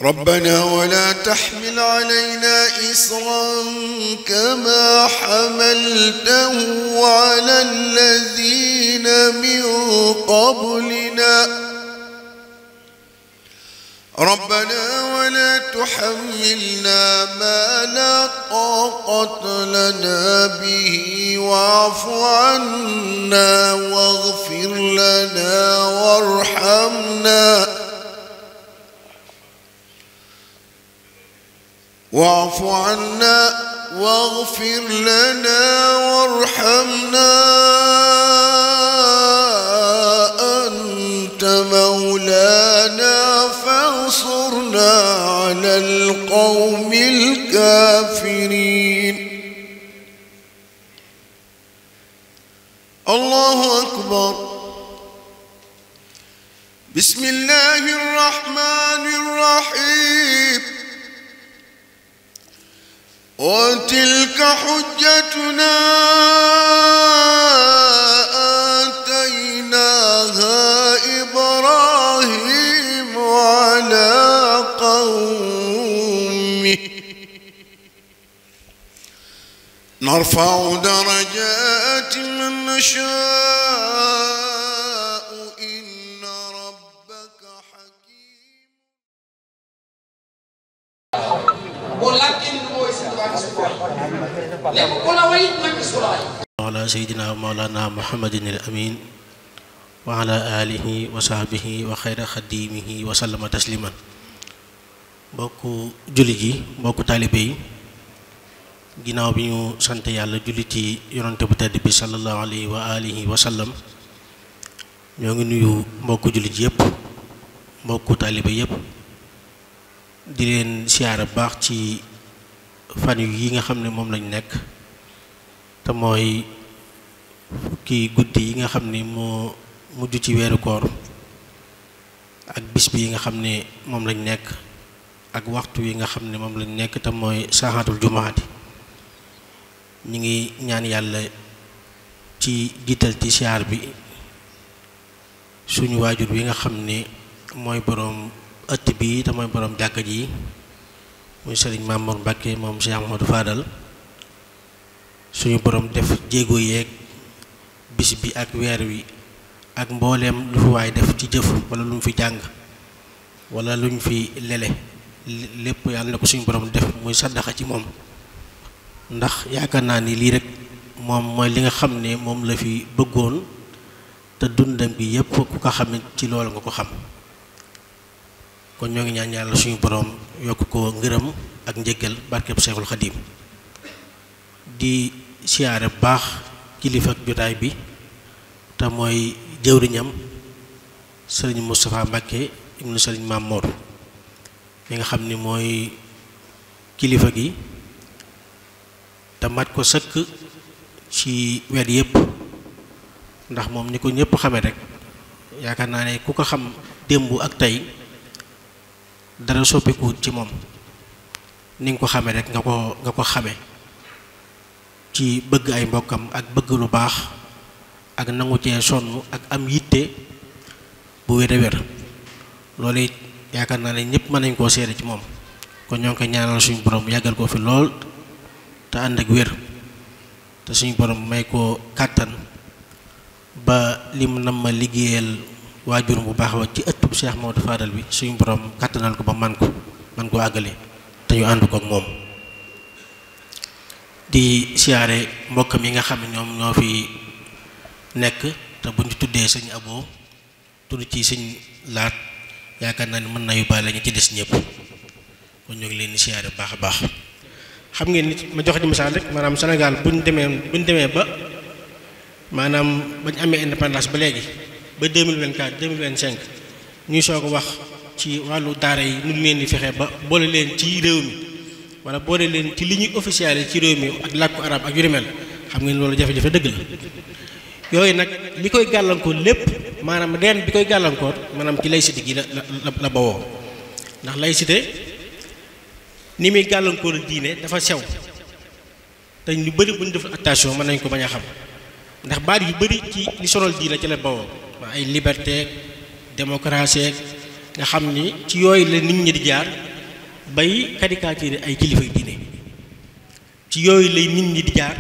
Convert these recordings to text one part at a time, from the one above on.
ربنا ولا تحمل علينا إصرا كما حملته على الذين من قبلنا ربنا ولا تحملنا ما لا طاقة لنا به واعف عنا واغفر لنا وارحمنا واعف عنا واغفر لنا وارحمنا أنت مولانا فانصرنا على القوم الكافرين. الله أكبر. بسم الله الرحمن الرحيم. وتلك حجتنا آتيناها إبراهيم على قومه نرفع درجات من نشاء إن ربك حكيم. على سيدنا مولانا محمد الأمين وعلى آله وصحبه وخير خديمه وسلم تسليما. mbokku jullit yi mbokku taalibe yi ginnaaw bi ñu sant yàlla julli ci yonante bu tedd bi sallallahu alayhi wa alihi wa sallam ñoo ngi nuyu mbokku jullit yépp mbokku taalibe yépp di leen siyaara baax ci fan yi nga xam ne moom lañ nekk te mooy fukki guddi yi nga xam ne moo mujj ci weeru koor ak bis bi yi nga xam ne moom lañ nekk ak waxtu yi nga xam ne moom lañ nekk te mooy saaxaatul jumaati. ñi ngi ñaan yàlla ci jiital ci siyaar bi suñu waajur wi nga xam ne mooy boroom ëtt bi te mooy boroom jàkka ji muy sëriñ Mamour Mbacke moom Cheikh Ahmadou Fadal suñu boroom def jéego yeeg bis bi ak weer wi ak mbooleem lu fi waay def ci jëf wala lu mu fi jàng wala lu ñu fi lele lépp yàlla na ko suñu boroom def muy saddaxa ci moom ndax yaakaar naa ni lii rek moom mooy li nga xam ne moom la fi bëggoon te dundam bi yépp ku ko xam ci loolu nga ko xam kon ñoo ngi ñaan yàlla suñu boroom yokk ko ngërëm ak njëggal barkeb Seexul Xadiim di siyaare bu baax kilifa ak jotaay bi te mooy jëwriñam sëriñ Moustapha Mbacke ibnu sëriñ Mamour mi nga xam ni mooy kilifa gi te mat ko sëkk ci wet yépp ndax moom ni ko ñépp xame rek yaakaar naa ne ku ko xam démb ak tey dara soppikuwut ci moom ni nga ko xame rek nga ko xame ci bëgg ay mbokkam ak bëgg lu baax ak nangu cee sonn ak am yitte bu wér a wér loolu it yaakaar naa ne ñépp mën nañ koo seede ci moom kon ñoo ngi koy ñaanal suñu borom yàggal ko fi lool te ànd ak wér te suñu borom may ko kàttan ba lim nam ma liggéeyal waajur bu baax wa ci ëttub Cheikh Mamadou Fadal bi suñu borom kàttanal ko ba man koo àggale te ñu ànd ko ak moom di siyaare mbokkam yi nga xam ne ñoom ñoo fi nekk te bu ñu tuddee sëñ Abo tudd ci sëñ Laat yaakaar naa ne mën na yóbbaale ñu ci des ñëpp kon ñoo ngi leen di siyaare baax a baax. xam ngeen nit ma joxe ci misaal rek maanaam Sénégal bu ñu demee ba maanaam bañ amee indépendance ba léegi ba 2024 2025 ñuy soog a wax ci wàllu daara yi nu leen di fexe ba boole leen ci réew mi wala boole leen ci li ñuy officiel ci réew mi ak làkku arab ak yu mel xam ngeen loolu jafe-jafe dëgg la yooyu nag li koy gàllankoor lépp maanaam reen bi koy gàllankoor maanaam ci laïcité gi la bawoo ndax laïcité ni muy gàllankoor diine dafa sew te ñu bëri bu ñu def attention mën nañ ko bañ a xam ndax baat yu bëri ci li sonal diine ci la bawoo ay liberté démocratie nga xam ni ci yooyu la nit ñi di jaar bay caricature ay kilifa diine ci yooyu lay nit ñi di jaar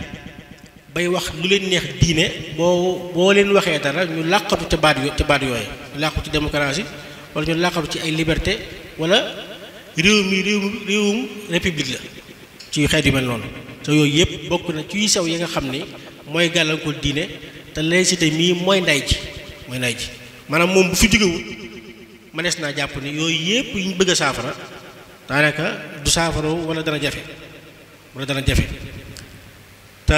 bay wax lu leen neex diine boo leen waxee dara ñu làqatu ca baat yooyu ñu làqatu ci démocratie wala ñu làqatu ci ay liberté wala réewum république la ci xeet yu mel noonu te yooyu yëpp bokk na ci sew yi nga xam ni mooy gàllankoor diine te laïcité mii mooy nday ji maanaam moom bu fi jógewul mënees naa jàpp ni yooyu yëpp yi ñu bëgg a saafara daanaka du saafara wala dana jafe te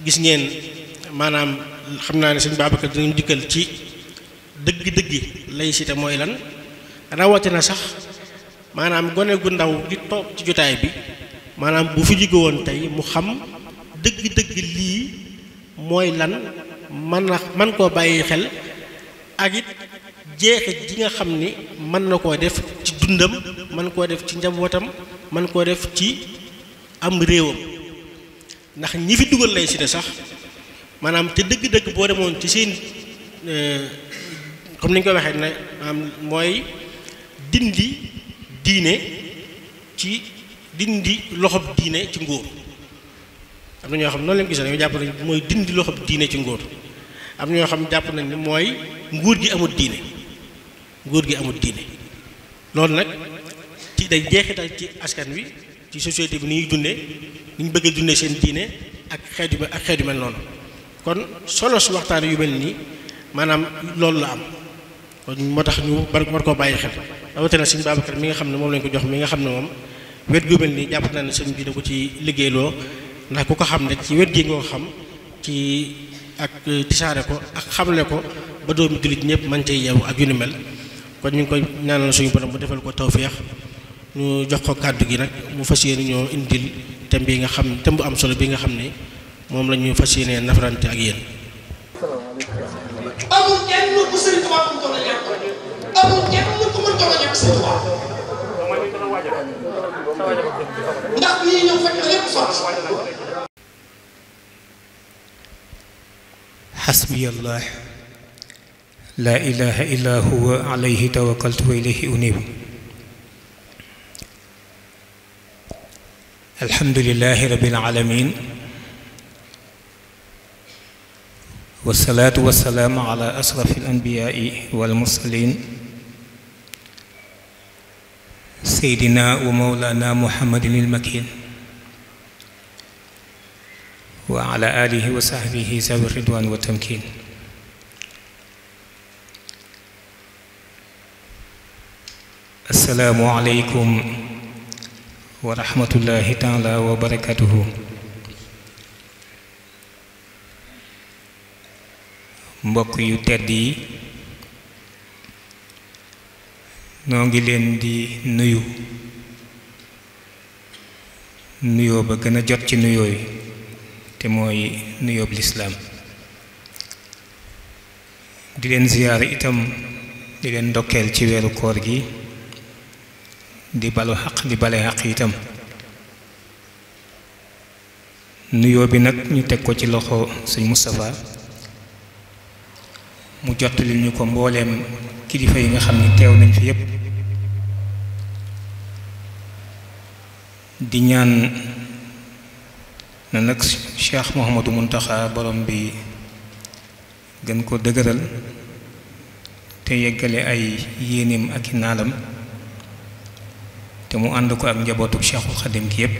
gis ngeen maanaam xam naa ne sëñ Babacar dinañu dikkal ci dëgg-dëggi laïcité mooy lan rawatina sax maanaam gone gu ndaw di toog ci jotaay bi maanaam bu fi jóge woon tey mu xam dëgg-dëgg lii mooy lan man koo bàyyi xel ak it jeexit ji nga xam ni mën na koo def ci dundam mën koo def ci njabootam mën koo def ci am réewam ndax ñi fi dugal laïcité sax maanaam te dëgg-dëgg boo demoon ci seen comme ni ñu ko waxee ne maanaam mooy dindi diine ci dindi loxob diine ci ngóor am na ñoo xam noonu leen gis dañoo jàpp nañ mooy dindi loxob diine ci ngóor am na ñoo xam jàpp nañ ni mooy nguur gi amul diine loolu nag ci day jeexital ci askan wi ci société bi ni ñuy dundee ni ñu bëggee dundee seen diine ak xeet yu mel noonu kon solo su waxtaan yu mel nii maanaam loolu la am kon moo tax ñu war koo bàyyi xel rawatina sëñ Babacar mi nga xam ne moom lañ ko jox mi nga xam ne moom wet gu mel nii jàpp naa ne sëñ bi da ko ci liggéeyloo ndax ku ko xam rek ci wet gi nga ko xam ci ak tisaare ko ak xamle ko ba doomi jullit ñëpp man cay yeewu ak yu ni mel kon ñu ngi koy ñaanal suñu borom bu defal ko tawféex ñu jox ko kàddu gi nag mu fas yéene ñoo indil thème bi nga xam thème bu am solo bi nga xam ne moom la ñu fas yéene nafarante ak yéen. amul kenn ku Sëriñ Tuubaa mu toll ñàkk amul kenn ku mën toll ñàkk Sëriñ Tuubaa ndax lii ñëw fekk lépp sotti. حسبي الله لا إله إلا هو عليه توكلت وإليه أنيب الحمد لله رب العالمين والصلاة والسلام على أشرف الأنبياء والمرسلين سيدنا ومولانا محمد المكين وعلى آله وصحبه ذوي الرضوان والتمكين السلام عليكم ورحمة الله تعالى وبركاته mbokk yu tedd yi noo ngi leen di nuyoo ba gën a jot ci nuyoo yi te mooy nuyoob lislaam di leen ziyaar itam di leen ndokkeel ci weeru koor gi di balu xaq di bale xaq itam nuyoo bi nag ñu teg ko ci loxo sëñ Moustapha mu jottali ñu ko mbooleem kilifa yi nga xam ni teew nañ fi yépp di ñaan na nag Cheikh Mouhamadou Mountakha borom bi gën ko dëgëral te yeggale ay yéeneem ak i naalam te mu ànd ko ak njabootu Cheikhul Khadim gi yépp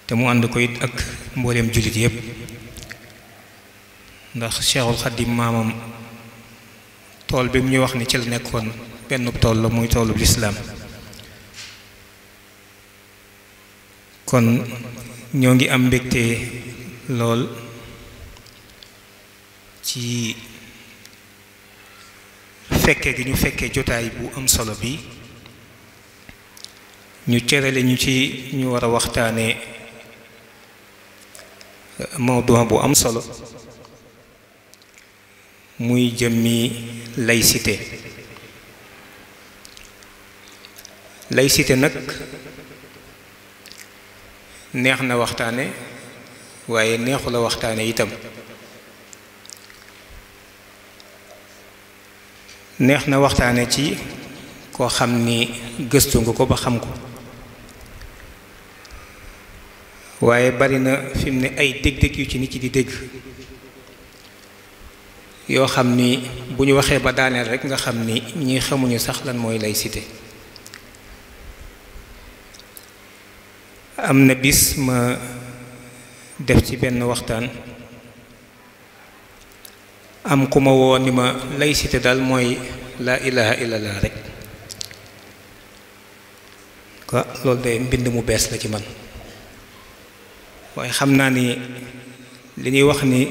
te mu ànd ko it ak mbooleem jullit yépp ndax Cheikhul Khadim maamam tool bi mu ñu wax ni ci la nekkoon benn tool la muy toolub lislaam kon ñoo ngi am mbégte lool ci fekke gi ñu fekkee jotaay bu am solo bi ñu cërale ñu ci ñu war a waxtaane mawdu bu am solo muy jëmmi laïcité nag neex na waxtaane waaye neexu la waxtaane itam neex na waxtaane ci koo xam ni gëstu nga ko ba xam ko waaye bari na fi mu ne ay dég-dég yu ci nit ci di dégg yoo xam ni bu ñu waxee ba daaneel rek nga xam ni ñi xamuñu sax lan mooy laïcité. am na bis ma def ci benn waxtaan am ku ma woo ni ma laïcité daal mooy laa ilaha illallah rek ko loolu de mbind mu bees la ci man waaye xam naa ni li ñuy wax ni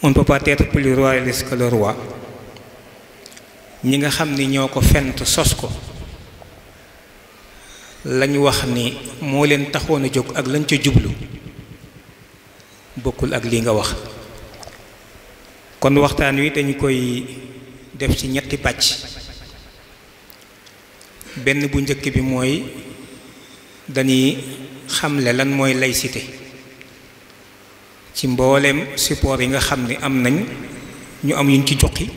on ne peut pas être plus royaliste que le roi ñi nga xam ni ñoo ko fent sos ko lañ wax ni moo leen taxoon a jóg ak lañ ca jublu bokkul ak lii nga wax. kon waxtaan wi dañu koy def ci ñetti pàcc benn bu njëkk bi mooy dañuy xamle lan mooy laïcité ci mbooleem support yi nga xam ni am nañ ñu am yuñ ci joxi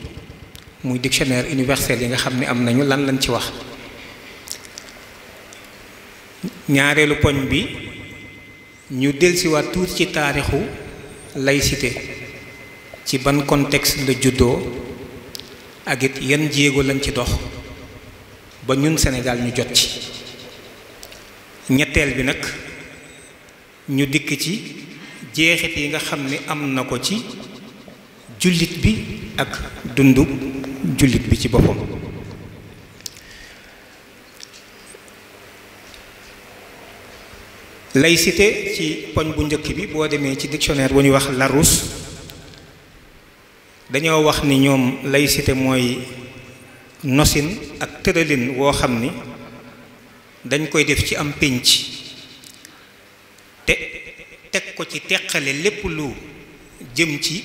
muy dictionnaire universel yi nga xam ni am nañu lan lañ ci wax. ñaareelu poñ bi ñu dellusiwaat tuuti ci taarixu laïcité ci ban contexte la juddoo ak it yan jéego lañ ci dox ba ñun Sénégal ñu jot ci. ñetteel bi nag ñu dikk ci jeexit yi nga xam ni am na ko ci jullit bi ak dundu jullit bi ci boppam. laïcité ci poñ bu njëkk bi boo demee ci dictionnaire bu ñuy wax Larousse dañoo wax ni ñoom laïcité mooy nosin ak tëralin woo xam ni dañ koy def ci am pénc te teg ko ci teqale lépp lu jëm ci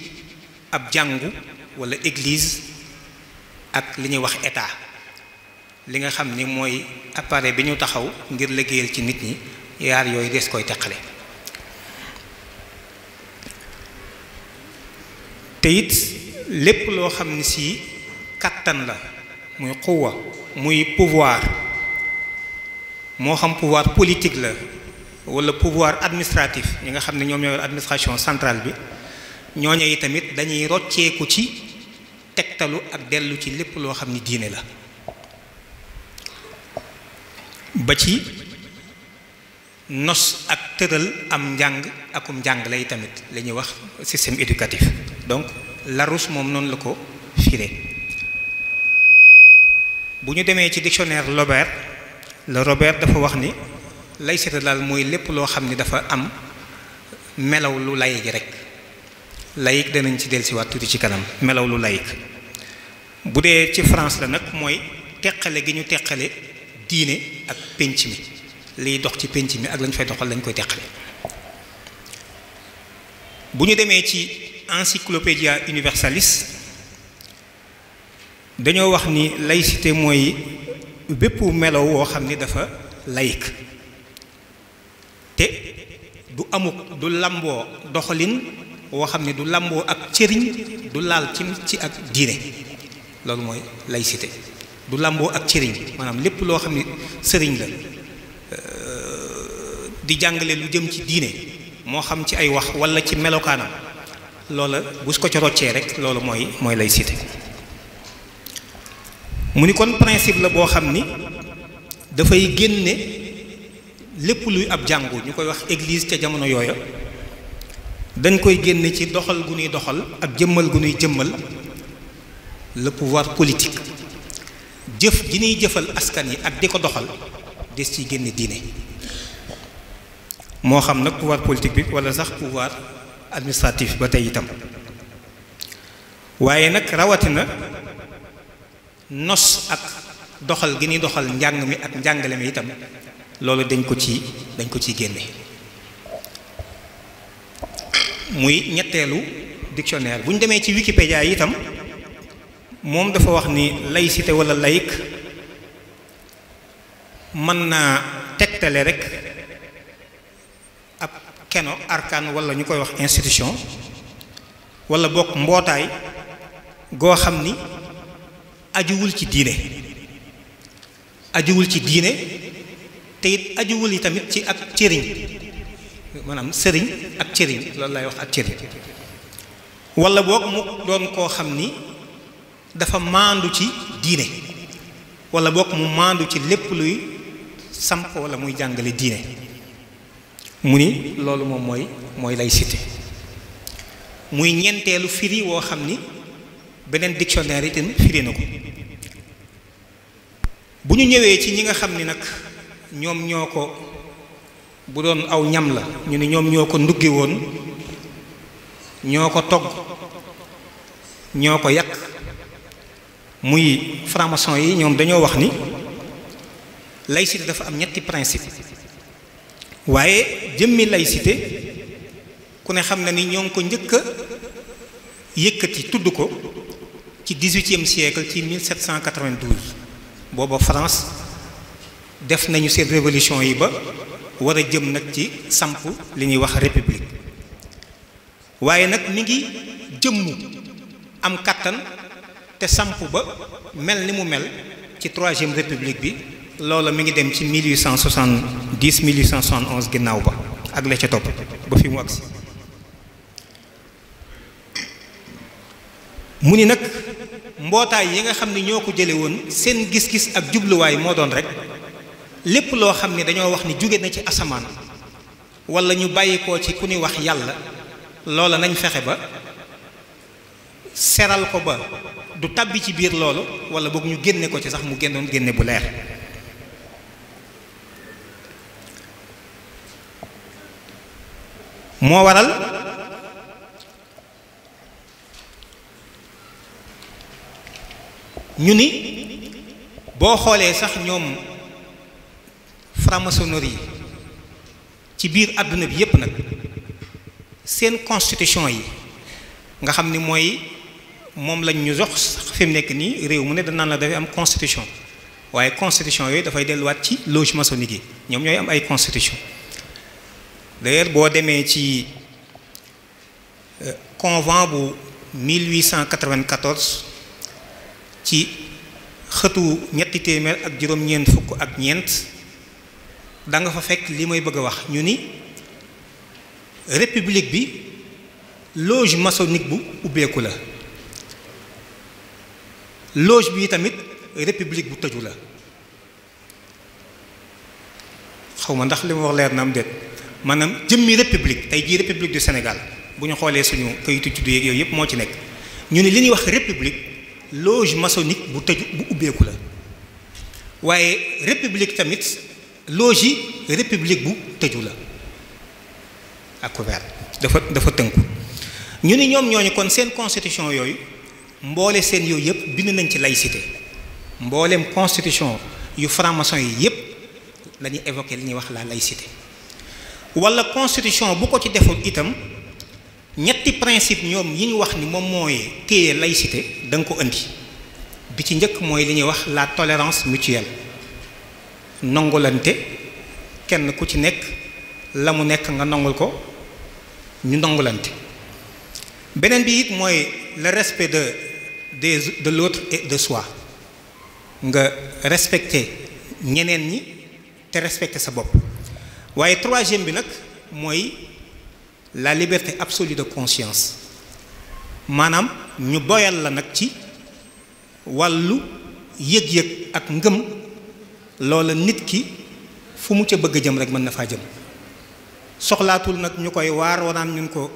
ab jàngu walla église ak li ñuy wax état li nga xam ni mooy appareil bi ñu taxaw ngir liggéeyal ci nit ñi yaar yooyu des koy teqale te it lépp loo xam ni si kàttan la muy xuwa muy pouvoir moo xam pouvoir politique la walla pouvoir administratif ñi nga xam ne ñoom ñoo yor administration centrale bi ñooñu yi tamit dañuy rocceeku ci tegtalu ak dellu ci lépp loo xam ni diine la ba ci nos ak tëral am njàng akum njàng lay tamit la ñuy wax système éducatif. donc Larousse moom noonu la ko firé bu ñu demee ci dictionnaire Robert dafa wax ni laïcité daal mooy lépp loo xam ni dafa am melaw lu laïc rek laïc danañ ci dellusiwaat tuuti ci kanam melaw lu laïc. bu dee ci France la nag mooy teqale gi ñu teqale diine ak pénc mi liy dox ci pénc mi ak lañ fay doxal lañ koy teqale. bu ñu demee ci Encyclopædia Universalis dañoo wax ni laïcité mooy bépp melaw woo xam ni dafa laïc te du amuk du lamboo doxalin woo xam ni du lamboo ak cëriñ du laal ci ak diine loolu mooy laïcité du lamboo ak cëriñ maanaam lépp loo xam ni sëriñ la di jàngale lu jëm ci diine moo xam ci ay wax walla ci melokaanam loola bu su ko ci roccee rek loolu mooy laïcité. mu ni kon principe la boo xam ni dafay génne lépp luy ab jàngu ñu koy wax église ca jamono yooya dañ koy génne ci doxal gu ñuy doxal ak jëmmal gu ñuy jëmmal le pouvoir politique jëf ji ñuy jëfal askan yi ak di ko doxal des ciy génne diine moo xam nag pouvoir politique bi walla sax pouvoir administratif ba tey itam waaye nag rawatina nos ak doxal gi ñuy doxal njàng mi ak njàngale mi itam loolu dañ ko ciy génne muy ñetteelu dictionnaire bu ñu demee ci Wikipédia yi itam moom dafa wax ni laïcité walla laïc mën naa tegtale rek ab keno arkaan walla ñu koy wax institution walla bokk mbootaay goo xam ni ajuwul ci diine ajuwul ci diine te it ajuwul yi tamit ci ak cëriñ maanaam sëriñ ak cëriñ loolu lay wax ak cëriñ wala boog mu doon koo xam ni dafa maandu ci diine wala boog mu maandu ci lépp luy samp wala muy jàngale diine mu ni loolu moom mooy laïcité muy ñeenteelu firi woo xam ni beneen dictionnaire itam firi na ko bu ñu ñëwee ci ñi nga xam ni nag ñoom ñoo ko bu doon aw ñam la ñu ni ñoom ñoo ko ndugge woon ñoo ko togg ñoo ko yàq muy franc-maçon yi ñoom dañoo wax ni laïcité dafa am ñetti principe waaye jëmmi laïcité ku ne xam na ni ñoo ngi ko njëkk a yëkkati tudd ko ci 18e siècle ci 1792 booba France def nañu seen révolution yi ba war a jëm nag ci samp li ñuy wax république waaye nag mi ngi jëmmu am kàttan te samp ba mel ni mu mel ci 3e république bi loola mi ngi dem ci 1870 1871 ginnaaw ba ak la ca topp ba fi mu agsi mu ni nag mbootaay yi nga xam ne ñoo ko jële woon seen gis-gis ak jubluwaay moo doon rek lépp loo xam ne dañoo wax ni jóge na ci asamaan wala ñu bàyyi koo ci ku ni wax yàlla loola nañ fexe ba seral ko ba du tàbbi ci biir loolu wala boog ñu génne ko ci sax mu génne bu leer moo waral ñu ni boo xoolee sax ñoom franc-maçonnerie ci biir àdduna bi yépp nag seen constitution yi nga xam ni moom lañ ñu jox fi mu nekk nii réew mu ne danaan la dafay am constitution waaye constitution yooyu dafay delluwaat ci loge maçonnique yi ñoom ñooy am ay constitution d'ailleurs boo demee ci convent bu 1894 ci xëtu ñetti téeméer ak juróom-ñeent fukk ak ñeent da nga fa fekk li may bëgg a wax ñu ni république bi loge maçonnique bu ubbeeku la loge bi tamit république bu tëju la xaw ma ndax li ma wax leer na am déet maanaam jëmmi république tey jii république du Sénégal bu ñu xoolee suñu kayitu juddu yeeg yooyu yëpp moo ci nekk ñu ni li ñuy wax république loge maçonnique bu tëju bu ubbeeku la waaye république tamit loge yi république bu tëju la ak couvert dafa tënku ñu ni ñoom ñooñu kon seen constitution yooyu mboole seen yooyu yëpp bind nañ ci laïcité mbooleem constitution yu franc-maçon yi yëpp lañuy évoquer li ñuy wax la laïcité wala constitution bu ko ci deful itam ñetti principe ñoom yi ñu wax ni moom mooy téye laïcité da nga ko indi bi ci njëkk mooy li ñuy wax la tolérance mutuelle nongulante kenn ku ci nekk la mu nekk nga nongul ko ñu nongulante beneen bi it mooy le respect de l'autre et de soi nga respecter ñeneen ñi te respecter sa bopp waaye troisième bi nag mooy la liberté absolue de conscience maanaam ñu boyal la nag ci wàllu yëg-yëg ak ngëm loola nit ki fu mu ca bëgg a jëm rek mën na faa jëm soxlaatul nag ñu koy waar wanaan ñun ko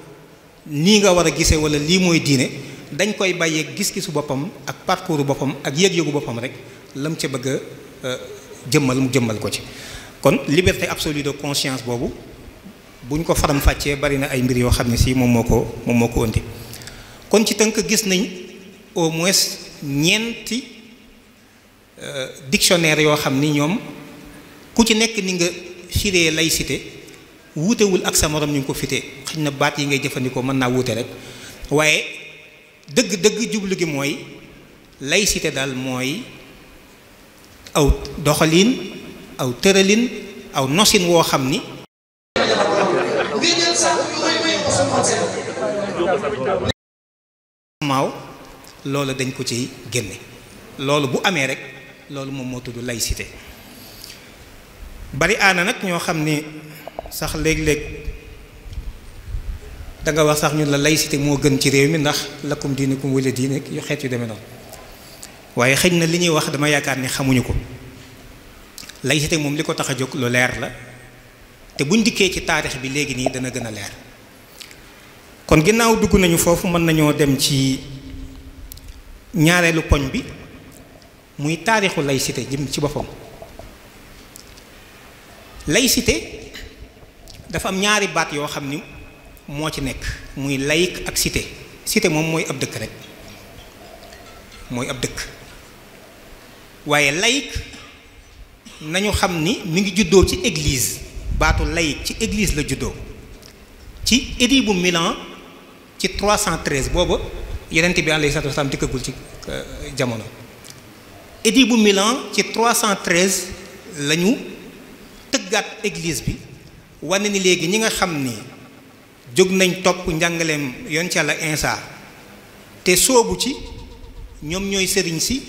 nii nga war a gisee wala lii mooy diine dañ koy bàyyee gis-gisu boppam ak parcours boppam ak yëg-yëgu boppam rek lam ca bëgg a jëmmal mu jëmmal ko ci kon liberté absolue de conscience boobu bu ñu ko faram fàccee bari na ay mbir yoo xam ne si moom moo ko indi kon ci tënk gis nañ au moins ñeenti dictionnaire yoo xam ni ñoom ku ci nekk ni nga firee laïcité wuutewul ak sa morom ñu ngi ko fitee xëy na baat yi ngay jëfandikoo mën naa wuute rek waaye dëgg jublu gi mooy laïcité daal mooy aw doxalin aw tëralin aw nosin woo xam ni maaw loolu dañ ko ciy génne loolu bu amee rek loolu moom moo tudd laïcité. bari aana nag ñoo xam ni sax léeg-léeg da nga wax sax ñun la laïcité moo gën ci réew mi ndax lakum diinukum wala diine yu xeet yu demee noonu waaye xëy na li ñuy wax dama yaakaar ni xamuñu ko. laïcité moom li ko tax a jóg lu leer la te buñ dikkee ci taarix bi léegi nii dana gën a leer. kon ginnaaw dugg nañu foofu mën nañoo dem ci ñaareelu poñ bi muy taarixu laïcité jëm ci boppam. laïcité dafa am ñaari baat yoo xam ni moo ci nekk muy laïc ak cité. cité moom mooy ab dëkk rek mooy ab dëkk waaye laïc nañu xam ni mi ngi juddoo ci église. baatu laïc ci église la juddoo ci édit bu Milan ci 313 booba yonent bi alayhi salaatu wasalaam dikkagul ci jamono. édit bu Milan ci 313 la ñu tëggaat église bi wane ni léegi ñi nga xam ni jóg nañ topp njàngaleem yoon ci Yàlla Insa te soobu ci ñoom ñooy sëriñ si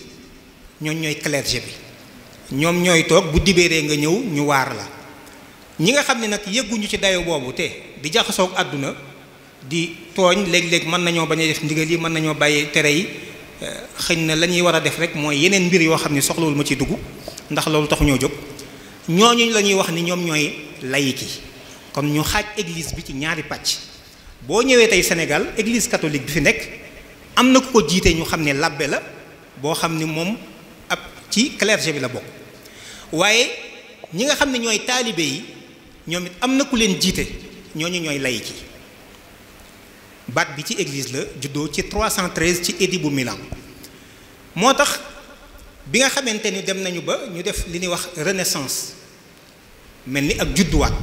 ñoom ñooy clergé bi ñoom ñooy toog bu dibéeree nga ñëw ñu waar la. ñi nga xam ne nag yëgguñu ci dayo boobu te di jaxasoog àdduna di tooñ léeg-léeg mën nañoo bañ a def ndigal yi mën nañoo bàyyi tere yi xëy na la ñuy war a def rek mooy yeneen mbir yoo xam ne soxlawul ma ci dugg ndax loolu tax ñoo jóg ñooñu la ñuy wax ni ñoom ñooy laïc yi. kon ñu xaaj église bi ci ñaari pàcc boo ñëwee tey Sénégal église catholique bi fi nekk am na ku ko jiite ñu xam ne labbe la boo xam ni moom ab ci clergé bi la bokk waaye ñi nga xam ne ñooy taalibe yi ñoom it am na ku leen jiite ñooñu ñooy laïc yi. baat bi ci église la juddoo ci 313 ci édit bu Milan moo tax bi nga xamante ni dem nañu ba ñu def li ñuy wax renaissance mel ni ak judduwaat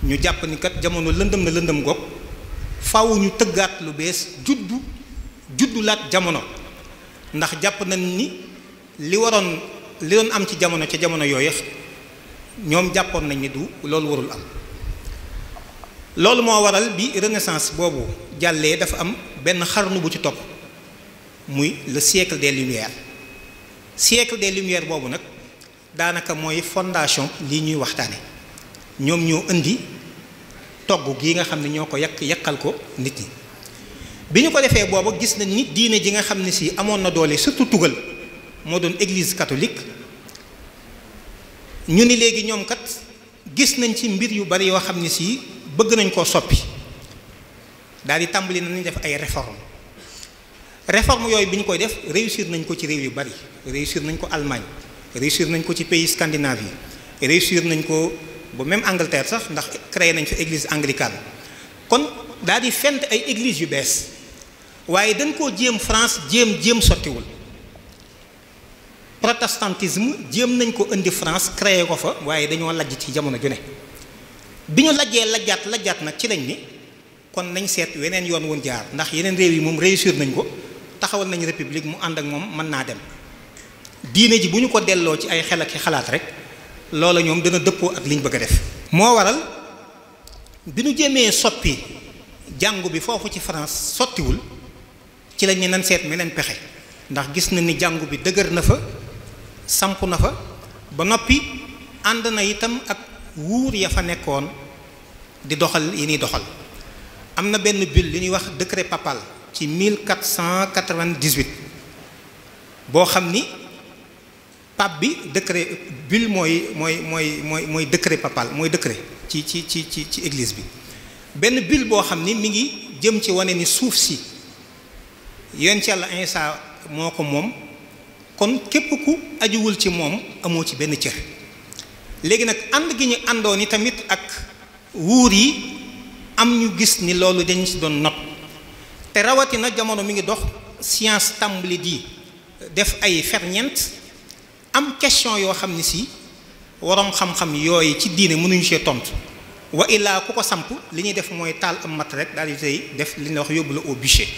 ñu jàpp ni kat jamono lëndëm na lëndëm goog faaw ñu tëggaat lu bees juddulaat jamono ndax jàpp nañ ni li doon am ci jamono ca jamono yooyu ñoom jàppoon nañ ni du loolu warul am. loolu moo waral bi renaissance boobu jàllee dafa am benn xarnu bu ci topp muy le siècle des lumières siècle des lumières boobu nag daanaka mooy fondation lii ñuy waxtaane ñoom ñoo indi togg gi nga xam ne ñoo ko yàkkal ko nit ñi bi ñu ko defee booba gis nañ ni diine ji nga xam ne si amoon na doole surtout tugal moo doon église catholique ñu ni léegi ñoom kat gis nañ ci mbir yu bari yoo xam ne si bëgg nañ koo soppi daal di tàmbali nañ def ay réforme yooyu bi ñu koy def réussir nañ ko ci réew yu bari réussir nañ ko Allemagne réussir nañ ko ci pays scandinave yi réussir nañ ko ba même Angleterre sax ndax créé nañ fa église anglicane kon daal di fent ay église yu bees waaye dañ koo jéem France jéem sottiwul protestantisme jéem nañ ko indi France créé ko fa waaye dañoo lajj ci jamono ju ne bi ñu lajjaat nag ci lañ ni kon nañ seet weneen yoon woon jaar ndax yeneen réew yi moom réussir nañ ko taxawal nañ république mu ànd ak moom mën naa dem diine ji bu ñu ko delloo ci ay xel ak xalaat rek loola ñoom dana dëppoo ak liñ bëgg a def. moo waral bi ñu jéemee soppi jàngu bi foofu ci France sottiwul ci lañ ne nan seet meneen pexe ndax gis na ni jàngu bi dëgër na fa samp na fa ba noppi ànd na itam ak wuur ya fa nekkoon di doxal yi ñuy doxal. am na benn bulle li ñuy wax décret papal ci 1498 boo xam ni pape bi décret bulle mooy décret papal mooy décret ci église bi benn bulle boo xam ni mi ngi jëm ci wane ni suuf si yonent Yàlla Iisaa moo ko moom kon képp ku ajuwul ci moom amoo ci benn cër léegi nag ànd gi ñu àndoon ni tamit ak wuur yi am ñu gis ni loolu dañ ci doon not te rawatina jamono mi ngi dox science tàmbali di def ay ferñeent am question yoo xam ne si waroom xam-xam yooyu ci diine mënuñu see tontu wa illaa ku ko samp li ñuy def mooy taal am mat rek daal di tey def li ñuy wax yóbbu la au bûcher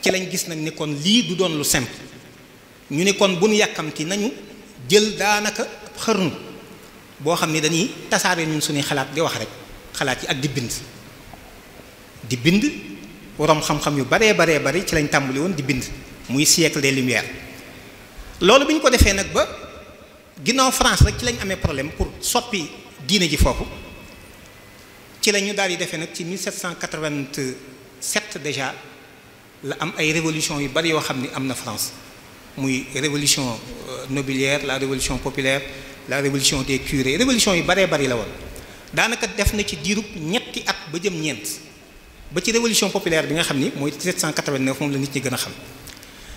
ci lañ gis nag ni kon lii du doon lu simple ñu ni kon bu ñu yàkkamti nañu jël daanaka xërnu boo xam ne dañuy tasaare ñun suñuy xalaat di wax rek xalaat yi ak di bind waroom xam-xam yu baree bari ci lañ tàmbali woon di bind muy siècle des lumières loolu bi ñu ko defee nag ba ginnaaw France rek ci lañ amee problème pour soppi diine ji foofu ci la ñu daal di defee nag ci 1787 déjà la am ay révolution yu bari yoo xam ni am na France muy révolution nobiliaire la révolution populaire la révolution des curés révolution yu baree bari la woon daanaka def na ci diirub ñetti at ba jëm ñeent ba ci révolution populaire bi nga xam ni mooy 1789 moom la nit ñi gën a xam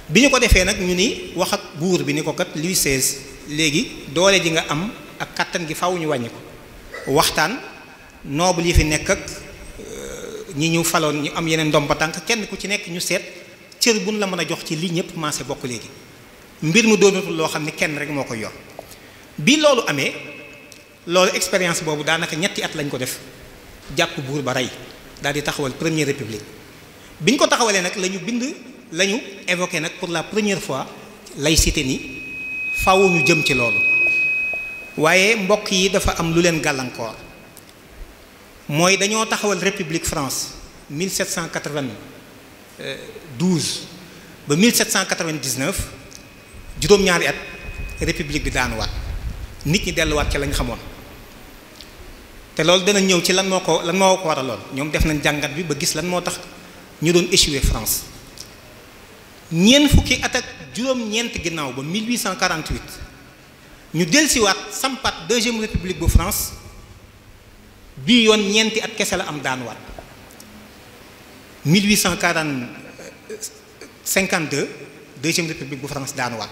bi ñu ko defee nag ñu ni wax ak buur bi ni ko kat Louis XVI léegi doole ji nga am ak kàttan gi faaw ñu wàññi ko waxtaan noble yi fi nekk ak ñi ñu faloon ñu am yeneen ndomba tànk kenn ku ci nekk ñu seet cër buñ la mën a jox ci li ñëpp maase bokk léegi mbir mu doonatul loo xam ne kenn rek moo koy yor bi loolu amee loolu expérience boobu daanaka ñetti at lañ ko def jàpp buur ba rey daal di taxawal première république bi ñu ko taxawalee nag la ñu bind la ñu évoqué nag pour la première fois laïcité ni faaw ñu jëm ci loolu waaye mbokk yi dafa am lu leen gàllankoor mooy dañoo taxawal république France 1792 ba 1799 juróom-ñaari at république bi daanuwaat nit ñi delluwaat ci lañ xamoon te loolu dana ñëw ci lan moo ko waraloon ñoom def nañ jàngat bi ba gis lan moo tax ñu doon échoué France ñeent fukki at ak juróom-ñeent ginnaaw ba 1848 ñu dellusiwaat sampat deuxième république bu France bii yoon ñeenti at kese la am daanuwaat 1852 deuxième république bu France daanuwaat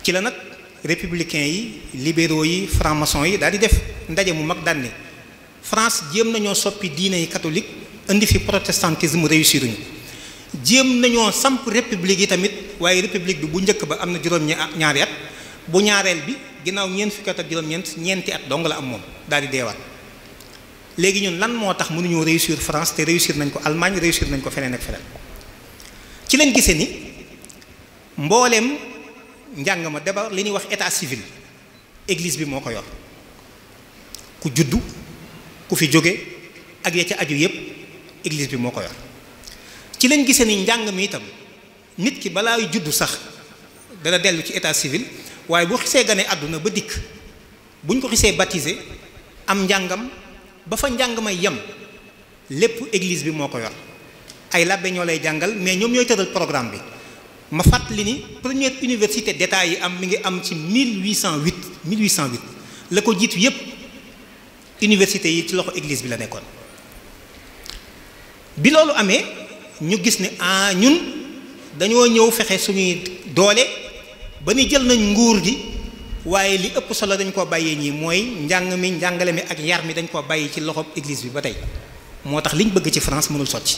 ci la nag républicains yi libéraux yi franc-maçon yi daal di def ndaje mu mag daan ne France jéem nañoo soppi diine yi catholique indi fi protestantisme réussir ñu jéem nañoo samp république yi tamit waaye république bi bu njëkk ba am na juróom-ñaari at bu ñaareel bi ginnaaw ñeent fukki at ak juróom-ñeent ñeenti at dong la am moom daal di deewaat léegi ñun lan moo tax mënuñoo réussir France te réussir nañ ko Allemagne réussir nañ ko feneen ak feneen ci lañ gisee ni mbooleem njàng ma d'abord li ñuy wax état civil église bi moo ko yor ku juddu ku fi jóge ak ya ca aju yépp église bi moo ko yor ci lañ gisee ni njàng mi itam nit ki balaa juddu sax dana dellu ci état civil waaye bu xisee gane àdduna ba dikk buñ ko xisee baptisé am njàngam ba fa njàng may yem lépp église bi moo ko yor ay labbe ñoo lay jàngal mais ñoom ñooy tëral programme bi ma fàttali ni première université d'état yi am mi ngi am ci 1808 la ko jiitu yépp université yi ci loxo église bi la nekkoon bi loolu amee ñu gis ne ñun dañoo ñëw fexe suñuy doole ba ni jël nañ nguur gi waaye li ëpp solo dañ koo bàyyee ñii mooy njàng mi njàngale mi ak yar mi dañ koo bàyyi ci loxo église bi ba tey moo tax liñ bëgg ci France mënul sotti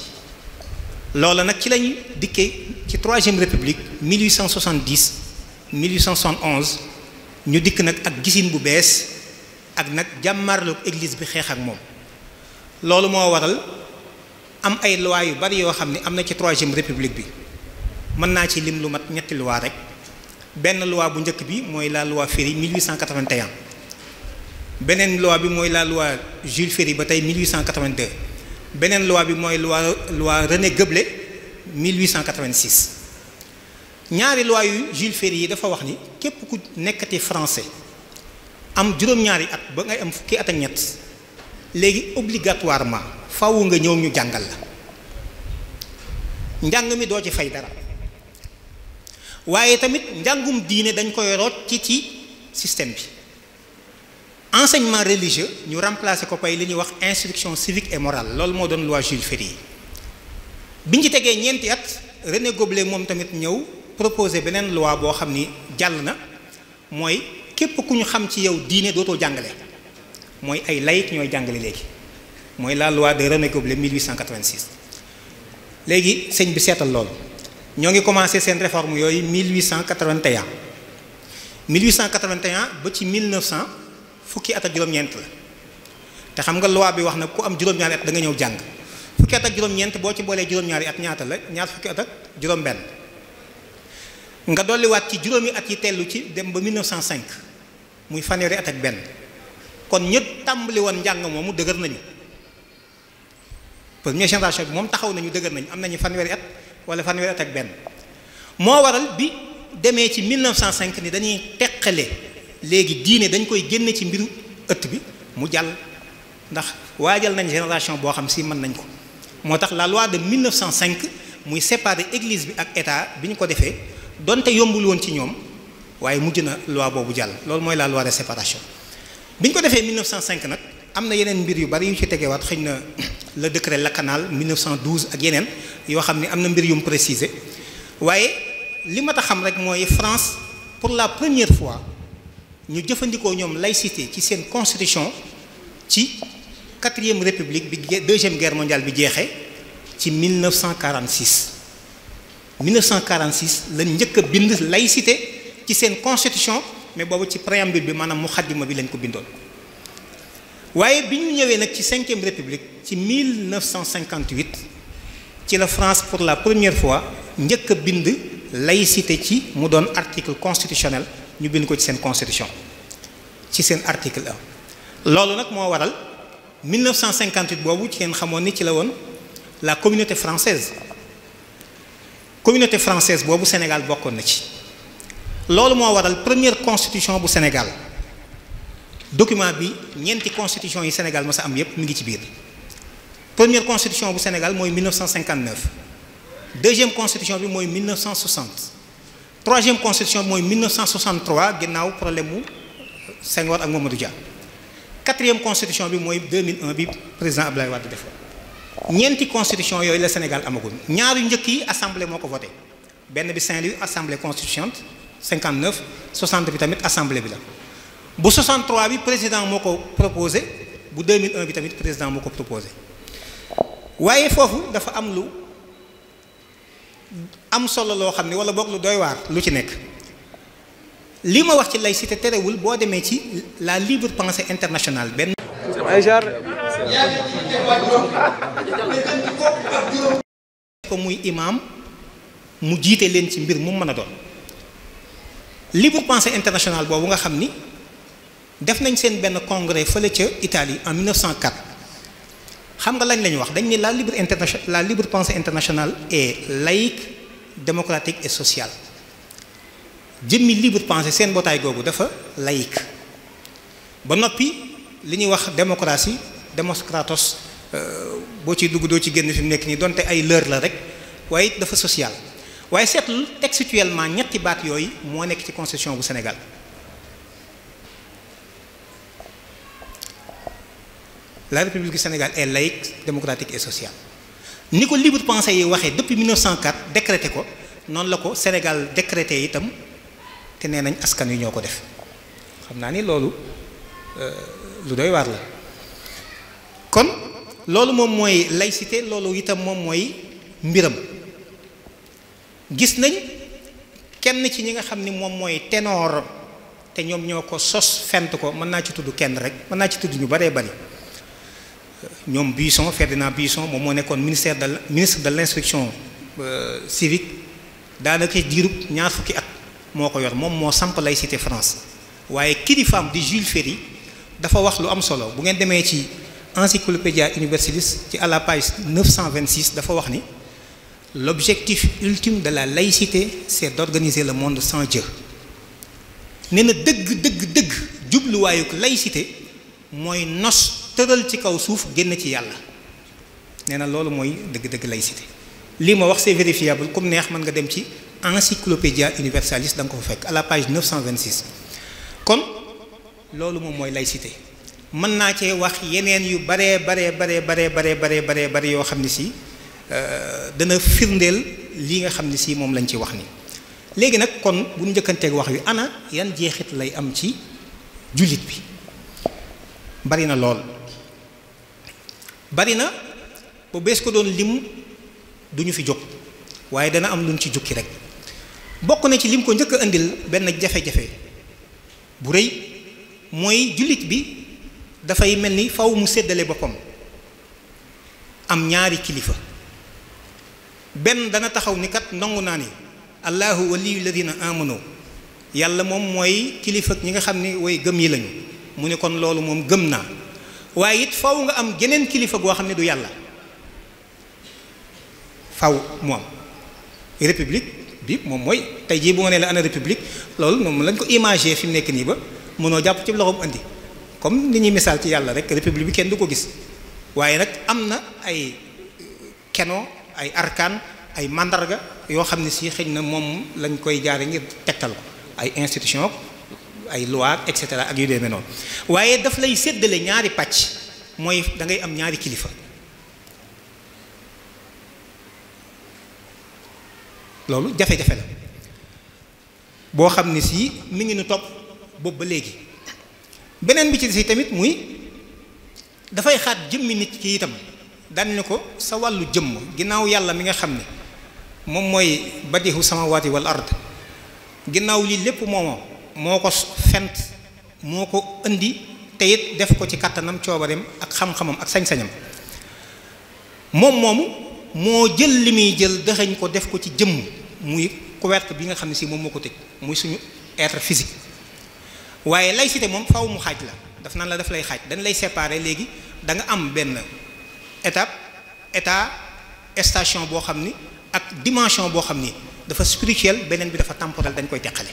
loola nag ci lañu dikkee ci troisième république 1870 1871 ñu dikk nag ak gisin bu bees ak nag jàmmarloog église bi xeex ak moom loolu moo waral am ay loi yu bari yoo xam ne am na ci troisième république bi mën naa ci lim lu mat ñetti loi rek benn loi bu njëkk bi mooy la loi Ferry 1881 beneen loi bi mooy la loi Jules Ferry ba tey 1882 beneen loi bi mooy loi René Geblet 1886 ñaari loi yu Jules Ferry yi dafa wax ni képp ku nekkati français am juróom-ñaari at ba ngay am fukki at ak ñett léegi obligatoirement faaw nga ñëw ñu jàngal la njàng mi doo ci fay dara waaye tamit njàngum diine dañ koy root ci système bi enseignement religieux ñu remplacer ko pay li ñuy wax instruction civique et morale loolu moo doon loi Jules Ferry yi biñ ci tegee ñeenti at René Geblet moom tamit ñëw proposé beneen loi boo xam ni jàll na mooy képp ku ñu xam ci yow diine dootoo jàngale mooy ay laïc ñooy jàngale léegi mooy la loi de René Geblet 1886 léegi sëñ bi seetal loolu ñoo ngi commencé seen réforme yooyu 1881 ba ci 1900 fukki at ak juróom-ñeent la te xam nga loi bi wax na ku am juróom-ñaari at da nga ñëw jàng fukki at ak juróom-ñeent boo ci boolee juróom-ñaari at ñaata la ñaar fukki at ak juróom-benn nga dolliwaat ci juróomi at yi tellu ci dem ba 1905 muy fanweeri at ak benn kon ñëpp tàmbali woon njàng moomu dëgër nañu première génération bi moom taxaw nañu dëgër nañu am nañu fanweeri at wala fanweeri at ak benn moo waral bi demee ci 1905 ni dañuy teqale léegi diine dañ koy génne ci mbiru ëtt bi mu jàll ndax waajal nañ génération boo xam si mën nañ ko moo tax la loi de 1905 muy séparer église bi ak état bi ñu ko defee donte yombul woon ci ñoom waaye mujj na loi boobu jàll loolu mooy la loi de séparation bi ñu ko defee 1905 nag am na yeneen mbir yu bari yu ci tegewaat xëy na le décret Lakanal 1912 ak yeneen yoo xam ne am na mbir yu mu préciser waaye li ma tax xam rek mooy France pour la première fois ñu jëfandikoo ñoom laïcité ci seen constitution ci 4e république bi 2e guerre mondiale bi jeexee ci 1946 lañ njëkk a bind laïcité ci seen constitution mais boobu ci préambule bi maanaam muxaddima bi lañ ko bindoon waaye bi ñu ñëwee nag ci 5e république ci 1958 ci la France pour la première fois njëkk a bind laïcité ci mu doon article constitutionnel ñu bind ko ci seen constitution ci seen article 1 loolu nag moo waral 1958 boobu ci ngeen xamoon ni ci la woon la communauté française boobu Sénégal bokkoon na ci loolu moo waral première constitution bu Sénégal document bi ñeenti constitution yi Sénégal ma sa am yépp mi ngi ci biir première constitution bu Sénégal mooy 1959 deuxième constitution bi mooy 1960 troisième constitution bi mooy 1963 ginnaaw problème mu Senghor ak Mamadou Dia quatrième constitution bi mooy 2001 bi président Abdoulaye Wade def ñeenti constitution yooyu la Sénégal amagul ñaar yu njëkk yi assemblée moo ko voté benn bi Saint-Louis assemblée constituante 59 60 bi tamit assemblée bi la bu 63 bi président moo ko proposé bu 2001 bi tamit président moo ko proposé waaye foofu dafa am lu am solo loo xam ne wala boog lu doy waar lu ci nekk li ma wax ci laïcité terewul boo demee ci la libre pensée internationale benn ko muy imam mu jiite leen ci mbir mu mën a doon libre pensée internationale boobu nga xam ni def nañ seen benn congrès fële ca Italie en 1904 xam nga lañ la ñu wax dañ ne la libre pensée internationale est laïque démocratique et sociale jëmmi libre pensée seen mbootaay googu dafa laïque ba noppi li ñuy wax démocratie démocratos boo ciy dugg doo ci génn fi mu nekk nii donte ay leer la rek waaye it dafa social waaye seetlu textuellement ñetti baat yooyu moo nekk ci constitution bu Sénégal la République du Sénégal est laïque démocratique et sociale ni ko libre pensée yi waxee depuis 1904 décrété ko noonu la ko Sénégal décrété itam te nee nañ askan wi ñoo ko def xam naa ni loolu lu doy waar la kon loolu moom mooy laïcité loolu itam moom mooy mbiram gis nañ kenn ci ñi nga xam ni moom mooy ténor te ñoom ñoo ko sos fent ko mën naa ci tudd kenn rek mën naa ci tudd ñu baree bari ñoom Buisson Ferdinand Buisson moom moo nekkoon ministre de l'instruction civique daanaka diirub ñaar fukki at moo ko yor moom moo samp laïcité France waaye kilifaam di Jules Ferry dafa wax lu am solo bu ngeen demee ci Encyclopédia Universalis ci à la page 926 dafa wax ni l'objectif ultime de la laïcité c'est d'organiser le monde sans Dieu nee na dëgg jubluwaayu laïcité mooy nos tëral ci kaw suuf génn ci yàlla nee na loolu mooy dëgg laïcité lii ma wax c'est vérifiable comme neex mën nga dem ci Encyclopédia Universalis da nga ko fa fekk à la page 926 kon loolu moom mooy laïcité mën naa cee wax yeneen yu bare yoo xam ne si dana firndeel lii nga xam ne si moom lañ ci wax ni léegi nag kon bu ñu njëkkanteeg wax wi ana yan jeexit lay am ci jullit bi bari na lool bari na ba bees ko doon lim duñu fi jóg waaye dana am luñ ci jukki rek bokk na ci lim ko njëkk a indil benn jafe-jafe bu rëy mooy jullit bi dafay mel ni faw mu séddale boppam am ñaari kilifa benn dana taxaw ni kat nangu naa ni allahu waliyu ladina amanu yàlla moom mooy kilifa ñi nga xam ni way gëm yi lañu mu ne kon loolu moom gëm naa waaye it faw nga am geneen kilifa goo xam ne du yàlla faw mu am république bi moom mooy tey jii bu ma nee la ana république loolu moom lañ ko imagé fi mu nekk nii ba mënoo jàpp ci loxoom indi comme ni ñuy misaal ci yàlla rek république bi kenn du ko gis waaye nag am na ay keno ay arkaan ay mandarga yoo xam ne si xëy na moom lañ koy jaare ngir tegtal ko ay institution ay loi et cetera ak yu demee noonu waaye daf lay séddale ñaari pàcc mooy da ngay am ñaari kilifa loolu jafe-jafe la boo xam ne si mi ngi nu topp boobu ba léegi beneen bi ci si tamit muy dafay xaat jëmmi nit ki itam daan ne ko sa wàllu jëmm ginnaaw yàlla mi nga xam ne moom mooy badihu samawati wal ard ginnaaw lii lépp moo ko fent moo ko indi te it def ko ci kàttanam coobareem ak xam-xamam ak sañ-sañam moom moomu moo jël li muy jël dëxañ ko def ko ci jëmm muy couvercle bi nga xam ne si moom moo ko tëj muy suñu être physique waaye laïcité moom faw mu xaaj la daf naan la daf lay xaaj dañ lay séparer léegi da nga am benn état station boo xam ni ak dimension boo xam ni dafa spirituel beneen bi dafa temporel dañ koy teqale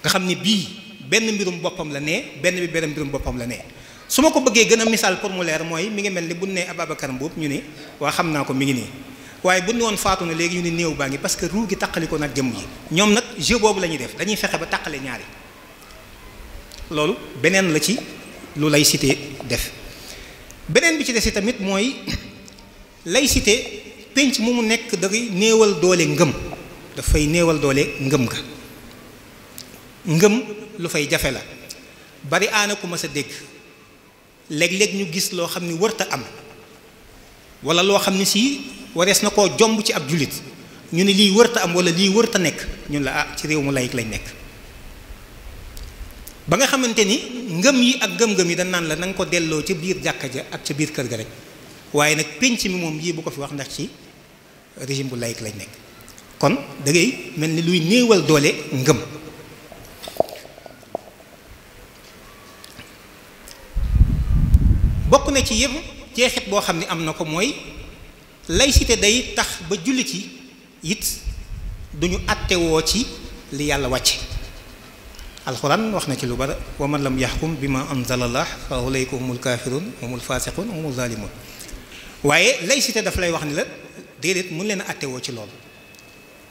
nga xam ni bii benn mbirum boppam la nee benn bi benn mbirum boppam la nee su ma ko bëggee gën a misaal pour mu leer mooy mi ngi mel ni bu ne Ababacar Mbuub ñu ni waa xam naa ko mi ngi nii waaye bu ne woon faatu na léegi ñu ni néew baa ngi parce que ruu gi taqali ko nag jëmm ji ñoom nag jeu boobu la ñuy def dañuy fexe ba taqale ñaari loolu beneen la ci lu laïcité def beneen bi ci des tamit mooy laïcité penc mu mu nekk dafay néewal doole ngëm dafay néewal doole ngëm ga ngëm lu fay jafe la bari aana ku ma sa dégg léeg-léeg ñu gis loo xam ni wërta am wala loo xam ni si warees na koo jomb ci ab jullit ñu ne lii wërta am wala lii wërta nekk ñun la ci réew mu layik lañ nekk ba nga xamante ni ngëm yi ak ngëm-ngëm yi dañ naan la na nga ko delloo ca biir jàkka ja ak ca biir kër ga rek waaye nag pénc mi moom yii bu ko fi wax ndax ci régime bu layik lañ nekk kon da ngay mel ni luy néewal doole ngëm bokk na ci yëpp jeexit boo xam ne am na ko mooy laïcité day tax ba jullit yi it duñu attewoo ci li yàlla wàcce alxuraan wax na ci lu bari wa man lam yaxkum bi ma anzalallah fa ulayka humul kafirun humul fasiqun humul zalimun waaye laïcité daf lay wax ni la déedéet mun leen a attewoo ci loolu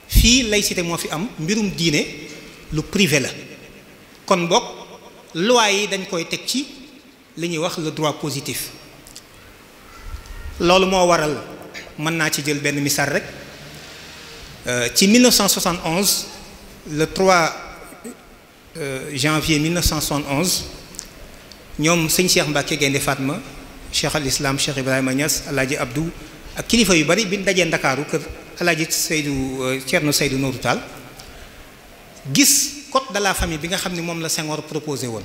fii laïcité moo fi am mbirum diine lu privé la kon bokk loi yi dañ koy teg ci li ñuy wax le droit positif loolu moo waral mën naa ci jël benn misaal rek ci 1971 le 3 janvier 1971 ñoom sëñ Cheikh Mbacke Gaynde Fatma Cheikh al Islam Cheikh Ibrahima Niass Alaaji Abdou ak kilifa yu bari bi ñu dajee Ndakaaru kër Alaaji Seydou Thierno Seydou Nourou Tall gis code de la famille bi nga xam ne moom la Senghor proposé woon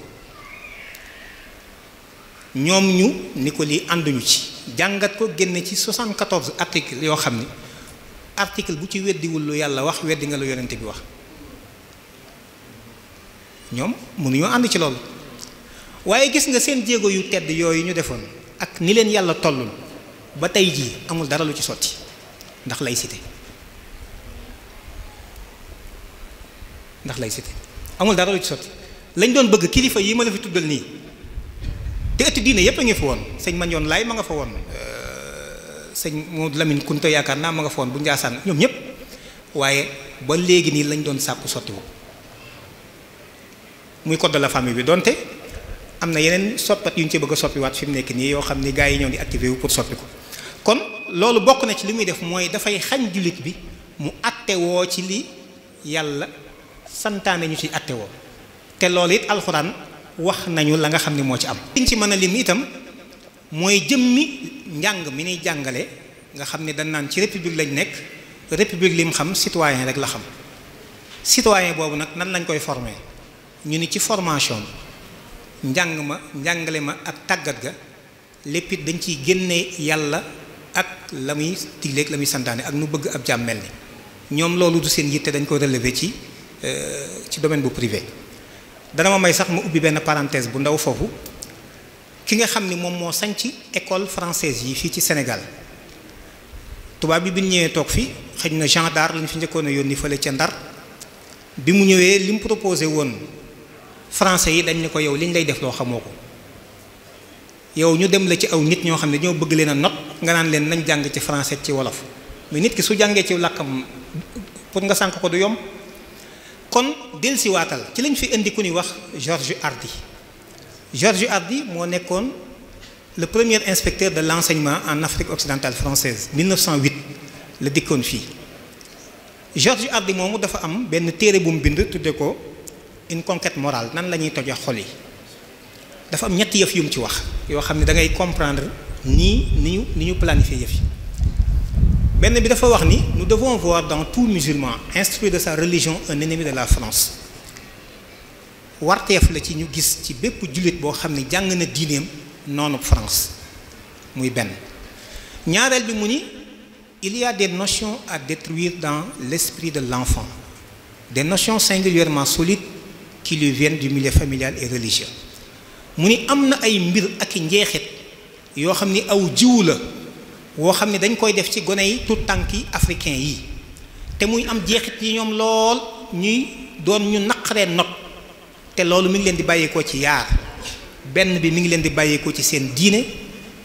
ñoom ñu ni ko lii ànduñu ci jàngat ko génne ci 74 articles yoo xam ni article bu ci weddiwul lu yàlla wax weddi nga lu yonent bi wax ñoom mënuñoo ànd ci loolu waaye gis nga seen jéego yu tedd yooyu ñu defoon ak ni leen yàlla tollul ba tey jii amul dara lu ci sotti ndax laïcité amul dara lu ci sotti lañ doon bëgg kilifa yi ma la fi tuddal nii te ëtt diine yépp a ngi fa woon sëñ Mandione Laay ma nga fa woon sëñ Modou Lamine Kunta yaakaar naa ma nga fa woon bu Njaasaan ñoom ñépp waaye ba léegi nii lañ doon sàkku sottiwu muy code de la famille bi donte am na yeneen soppat yu ñu ci bëgg a soppiwaat fi mu nekk nii yoo xam ni gars yi ñoo di activé wu pour soppi ko kon loolu bokk na ci li muy def mooy dafay xañ jullit bi mu attewoo ci li yàlla santaane ñu ci attewoo te loolu it alxuraan wax nañu la nga xam ne moo ci am. liñ ci mën a lim itam mooy jëmmi njàng mi ñuy jàngale nga xam ne dañ naan ci république lañ nekk république lim xam citoyen rek la xam citoyen boobu nag nan lañ koy former ñu ni ci formation njàng ma njàngale ma ak tàggat ga lépp it dañ ciy génne yàlla ak la muy digleeg la muy santaane ak nu bëgg ab jàmm mel ni ñoom loolu du seen yitte dañ ko relever ci domaine bu privé. dana ma may sax ma ubbi benn parenthèse bu ndaw foofu ki nga xam ni moom moo sañc école française yi fii ci Sénégal tubaab bi ñu ñëwee toog fi xëy na Jean d'Arc lañ fi njëkkoon a yónni fële ca Ndar bi mu ñëwee li mu proposé woon français yi dañ ne ko yow liñ lay def loo xamoo ko yow ñu dem la ci aw nit ñoo xam ne ñoo bëgg leen a not nga naan leen nañ jàng ci français ci wolof mais nit ki su jàngee ci làkkam pour nga sànk ko du yomb kon dellusiwaatal ci lañ fi indi ku ñuy wax Georges Hardy. Georges Hardy moo nekkoon le premier inspecteur de l'enseignement en Afrique occidentale française 1908 la dikkoon fii Georges Hardy moomu dafa am benn téere bu mu bind tudde ko une conquête morale nan la ñuy toje xol yi dafa am ñetti yëf yu mu ci wax yoo xam ne da ngay comprendre ni ñu planifier yëf yi benn bi dafa wax ni nous devons voir dans tout musulman instruit de sa religion un ennemi de la France warteef la ci ñu gis ci bépp jullit boo xam ne jàng na diineem noonu France muy benn ñaareel bi mu ni il y a des notions à détruire dans l'esprit de l'enfant des notions singulièrement solides qui lui viennent du milieu familial et religieux mu ni am na ay mbir ak i njeexit yoo xam ni aw jiwu la woo xam ne dañ koy def ci gone yi tout tànki africain yi te muy am jeexit yi ñoom lool ñuy doon ñu naqaree not te loolu mi ngi leen di bàyyeekoo ci yaar benn bi mi ngi leen di bàyyeekoo ci seen diine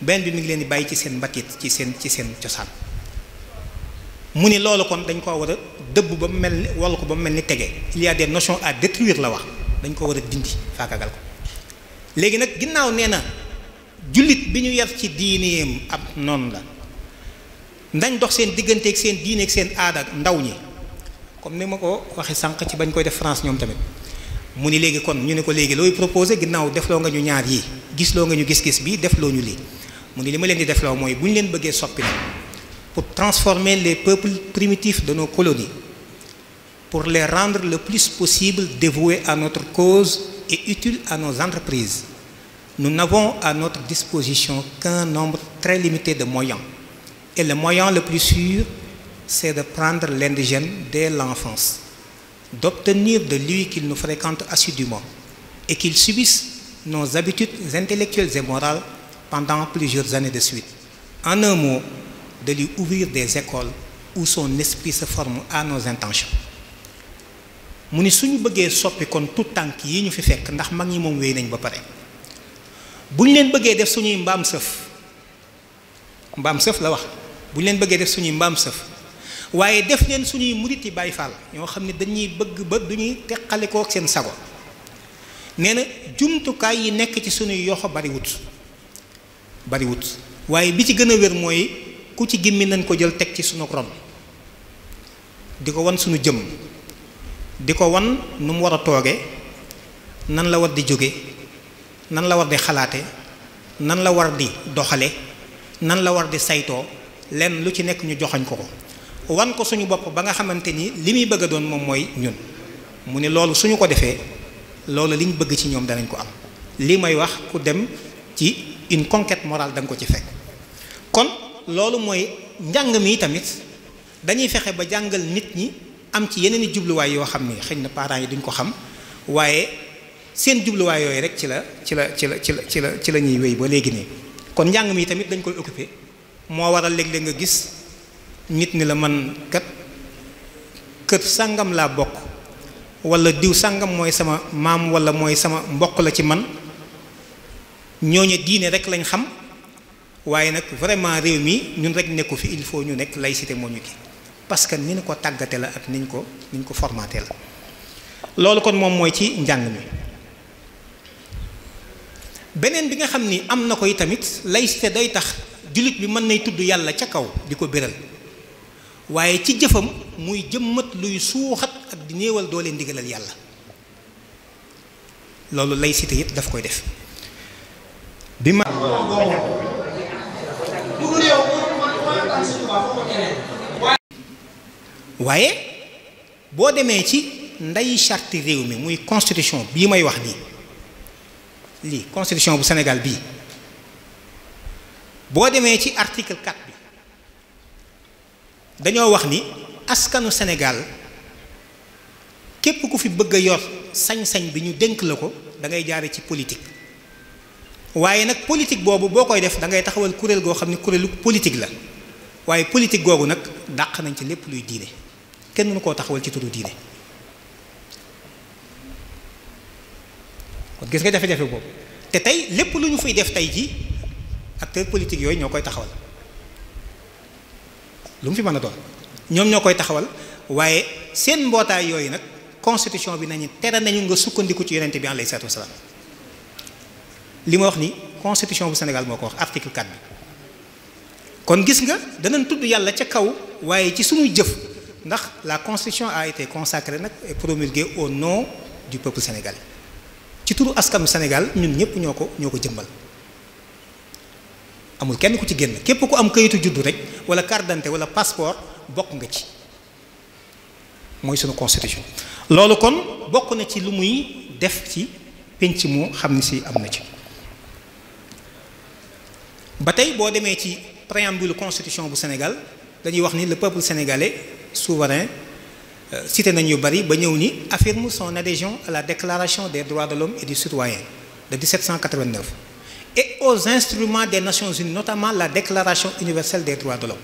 benn bi mi ngi leen di bàyyi ci seen mbatit ci seen cosaan mu ni loolu kon dañ ko war a dëbb ba mu mel ni walla ko ba mu mel ni tege il y a des notions à détruire la wax dañ ko war a dindi faagagal ko léegi nag ginnaaw nee na jullit bi ñu yar ci diineem ab noonu la ndañ dox seen digganteeg seen diine ak seen aada ndaw ñi comme ni ma ko waxee sànq ci bañ koy def France ñoom tamit mu ni léegi kon ñu ne ko léegi looy proposé ginnaaw defloo nga ñu ñaar yi gisloo nga ñu gis-gis bi defloo ñu lii mu ni li ma leen di defloo mooy bu ñu leen bëggee soppi nag pour transformer les peuples primitifs de nos colonies pour les rendre le plus possible dévoués à notre cause et utiles à nos entreprises nous n'avons à notre disposition qu'un nombre très limité de moyens et le moyen le plus sûr c'est de prendre l'indigène dès l'enfance d'obtenir de lui qu'il nous fréquente assidûment et qu'il subisse nos habitudes intellectuelles et morales pendant plusieurs années de suite. En un mot, de lui ouvrir des écoles où son esprit se forme à nos intentions. mu ni suñu bëggee soppi kon tout tànk yi ñu fi fekk ndax mag ñi moom wéy nañ ba pare bu ñu leen bëggee def suñuy mbaam sëf la wax bu ñu leen bëggee def suñuy mbaam sëf waaye def leen suñuy murit yi Baay Faal ñoo xam ne dañuy bëgg ba duñuy teqalikoo ak seen sago nee na jumtukaay yi nekk ci suñuy yoxo bariwut waaye bi ci gën a wér mooy ku ci gimmi nañ ko jël teg ci suñu ron di ko wan suñu jëm di ko wan nu mu war a tooge nan la war di jóge nan la war di xalaate nan la war di doxale nan la war di saytoo lenn lu ci nekk ñu joxañ ko wan ko suñu bopp ba nga xamante ni li muy bëgg a doon moom mooy ñun mu ne loolu suñu ko defee loolu liñ bëgg ci ñoom danañ ko am lii may wax ku dem ci une conquête morale da nga ko ci fekk kon loolu mooy njàng mi tamit dañuy fexe ba jàngal nit ñi am ci yeneen i jubluwaay yoo xam ni xëy na parents yi duñ ko xam waaye seen jubluwaay yooyu rek ci la ñuy wéy ba léegi nii kon njàng mi tamit dañ koy occupé moo waral léeg-léeg nga gis nit ni la man kat kër sàngam laa bokk wala diw sàngam mooy sama maam wala mooy sama mbokk la ci man ñooñu diine rek lañ xam waaye nag vraiment réew mi ñun rek nekku fi il faut ñu nekk laïcité moo ñu ki parce que ni ñu ko tàggate la ak niñ ko formaté la loolu kon moom mooy ci njàng mi beneen bi nga xam ni am na ko yi tamit laïcité day tax jullit bi mën nay tudd yàlla ca kaw di ko béral waaye ci jëfam muy jëmmat luy suuxat ak di néewal doole ndigalal yàlla loolu laïcité it daf koy def bi ma waaye boo demee ci nday charte réew mi muy constitution bii may wax lii constitution bu Sénégal bii boo demee ci article 4 bi dañoo wax ni askanu Sénégal képp ku fi bëgg a yor sañ-sañ bi ñu dénk la ko da ngay jaare ci politique waaye nag politique boobu boo koy def da ngay taxawal kuréel goo xam ne kuréelu politique la waaye politique googu nag dàq nañ ci lépp luy diine kenn mënu koo taxawal ci turu diine. kon gis nga jafe-jafe boobu te tey lépp lu ñu fiy def tey ji acteurs politiques yooyu ñoo koy taxawal lu mu fi mën a doon ñoom ñoo koy taxawal waaye seen mbootaay yooyu nag constitution bi nañu tere nañu nga sukkandiku ci yonente bi alayhi salaatu wasalaam li ma wax ni constitution bu Sénégal moo ko wax article 4 bi kon gis nga danañ tudd yàlla ca kaw waaye ci suñuy jëf ndax la constitution a été consacrée nag et promulguée au nom du peuple sénégalais ci turu askanu Sénégal ñun ñëpp ñoo ko jëmbal amul kenn ku ci génn képp ku am kayitu juddu rek wala carte d'identité wala passeport bokk nga ci mooy sunu constitution. loolu kon bokk na ci lu muy def ci penc mu xam ni si am na ci ba tey boo demee ci préambule constitution bu Sénégal dañuy wax ni le peuple sénégalais souverain cité nañ yu bari ba ñëw ni affirme son adhésion à la déclaration des droits de l'homme et du citoyen de 1789 et aux instruments des Nations Unies notamment la déclaration universelle des droits de l'homme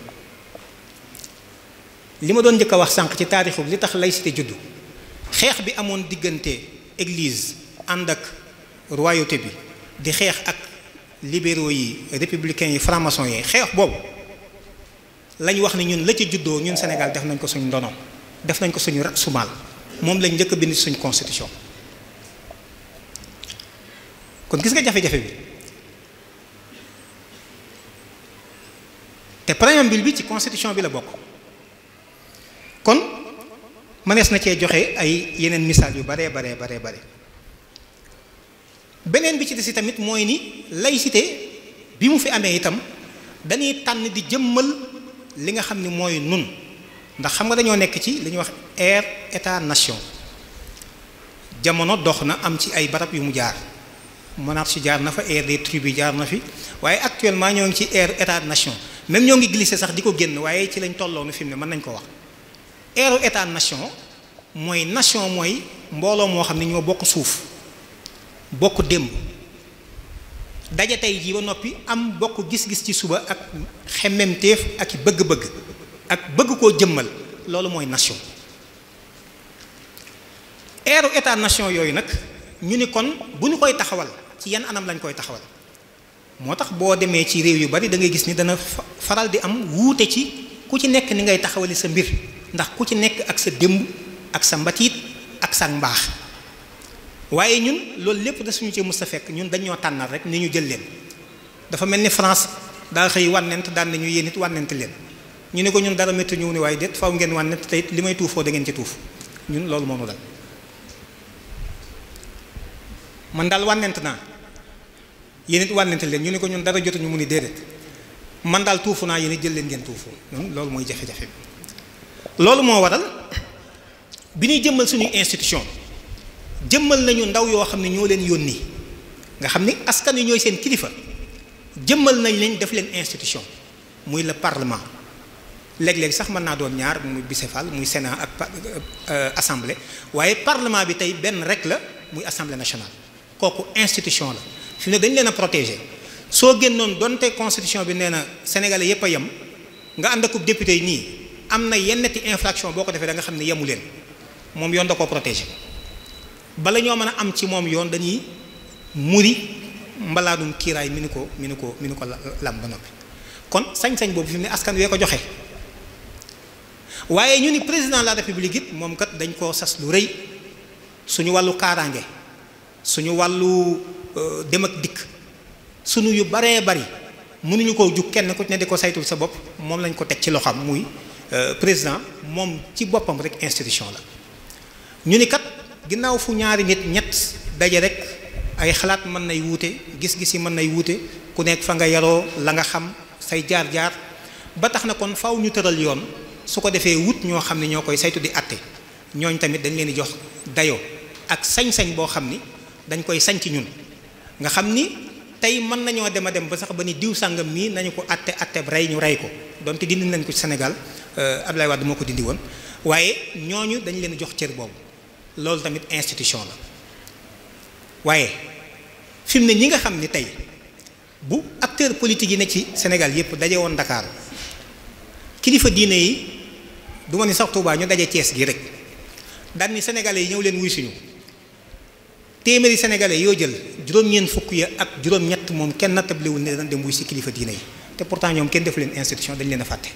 li ma doon njëkk a wax sànq ci taarixu li tax laïcité juddu xeex bi amoon diggante église ànd ak royauté bi di xeex ak libéraux yi républicains yi francs-maçons yi xeex boobu lañ wax ni ñun la ci juddoo ñun Sénégal def nañ ko suñu ndono def nañ ko suñu sumaal moom lañ njëkk a bind suñu constitution kon gis nga jafe-jafe bi te préambule bi ci constitution bi la bokk kon mënees na cee joxe ay yeneen misaal yu bare beneen bi ci des tamit mooy ni laïcité bi mu fi amee itam dañuy tànn di jëmmal li nga xam ni mooy nun ndax xam nga dañoo nekk ci li ñuy wax ère état nation jamono dox na am ci ay barab yu mu jaar monarchie jaar na fa ère des tribus jaar na fi waaye actuellement ñoo ngi ci ère état nation même ñoo ngi glissé sax di ko génn waaye ci lañ tolloonu fi mu ne mën nañ ko wax ère état nation mooy nation mooy mbooloo moo xam ne ñoo bokk suuf bokk démb daje tey jii ba noppi am bokk gis-gis ci suba ak xemmemteef ak i bëgg-bëgg ak bëgg koo jëmmal loolu mooy nation ère état nation yooyu nag ñu ni kon bu ñu koy taxawal ci yan anam lañ koy taxawal moo tax boo demee ci réew yu bari da ngay gis ni dana faral di am wuute ci ku ci nekk ni ngay taxawali sa mbir ndax ku ci nekk ak sa démb ak sa mbatiit ak sa mbaax waaye ñun loolu lépp da suñu ci mës a fekk ñun dañoo tànnal rek ni ñu jël leen dafa mel ni France daa xëy wànnent daan nañu yéen it wànnent leen ñu ne ko ñun dara métti ñu ne waaye déet faw ngeen wànnent te it li may tuufoo da ngeen ci tuuf ñun loolu moom dal man daal wànnent naa yéen it wànnent leen ñu ne ko ñun dara jotuñu mu ni déedéet man daal tuufu naa yéen it jël leen ngeen tuufu ñun loolu mooy jafe-jafe bi loolu moo waral bi ñuy jëmmal suñuy institution jëmmal nañu ndaw yoo xam ne ñoo leen yónni nga xam ni askan wi ñooy seen kilifa jëmmal nañ leen def leen institution muy le parlement léeg-léeg sax mën naa doon ñaar muy bicéphale muy sénat ak assemblée waaye parlement bi tey benn rek la muy assemblée nationale kooku institution la fi ne dañ leen a protéger soo génnoon donte constitution bi nee na sénégalais yépp a yem nga ànd akub député yi nii am na yenneti infraction boo ko defee da nga xam ne yemu leen moom yoon da koo protéger bala ñoo mën a am ci moom yoon dañuy muri mbalaanum kiiraay mi ni ko lam ba noppi kon sañ-sañ boobu fi mu ne askan wee ko joxe waaye ñu ni président de la république it moom kat dañ koo sas lu rëy suñu wàllu kaaraange suñu wàllu dem ak dikk suñu yu baree bari mënuñu koo jug kenn ku ne di ko saytul sa bopp moom lañ ko teg ci loxam muy président moom ci boppam rek institution la ñu ni kat ginnaaw fu ñaari nit ñett daje rek ay xalaat mën nay wuute gis-gis yi mën nay wuute ku nekk fa nga yaroo la nga xam say jaar-jaar ba tax na kon faw ñu tëral yoon su ko defee wut ñoo xam ne ñoo koy saytu di àtte ñooñ tamit dañ leen di jox dayoo ak sañ-sañ boo xam ni dañ koy sañ ci ñun nga xam ni tey mën nañoo dem a dem ba sax ba ni diw sàngam mii nañu ko àtte rey ñu rey ko donte dindi nañ ko ci Sénégal Abdoulaye Wade moo ko dindi woon waaye ñooñu dañ leen jox cër boobu loolu tamit institution la waaye fi mu ne ñi nga xam ni tey bu acteur politique yi ne ci Sénégal yépp daje woon Dakar kilifa diine yi du ma ni sax Tuubaa ñu daje Cees gi rek daan ni sénégalais yi ñëw leen wuy suñu téeméeri sénégalais yoo jël juróom-ñeent fukk ya ak juróom-ñett moom kenn nattablewul ne dañ dem wuy si kilifa diine yi te pourtant ñoom kenn defu leen institution dañ leen a fàtte.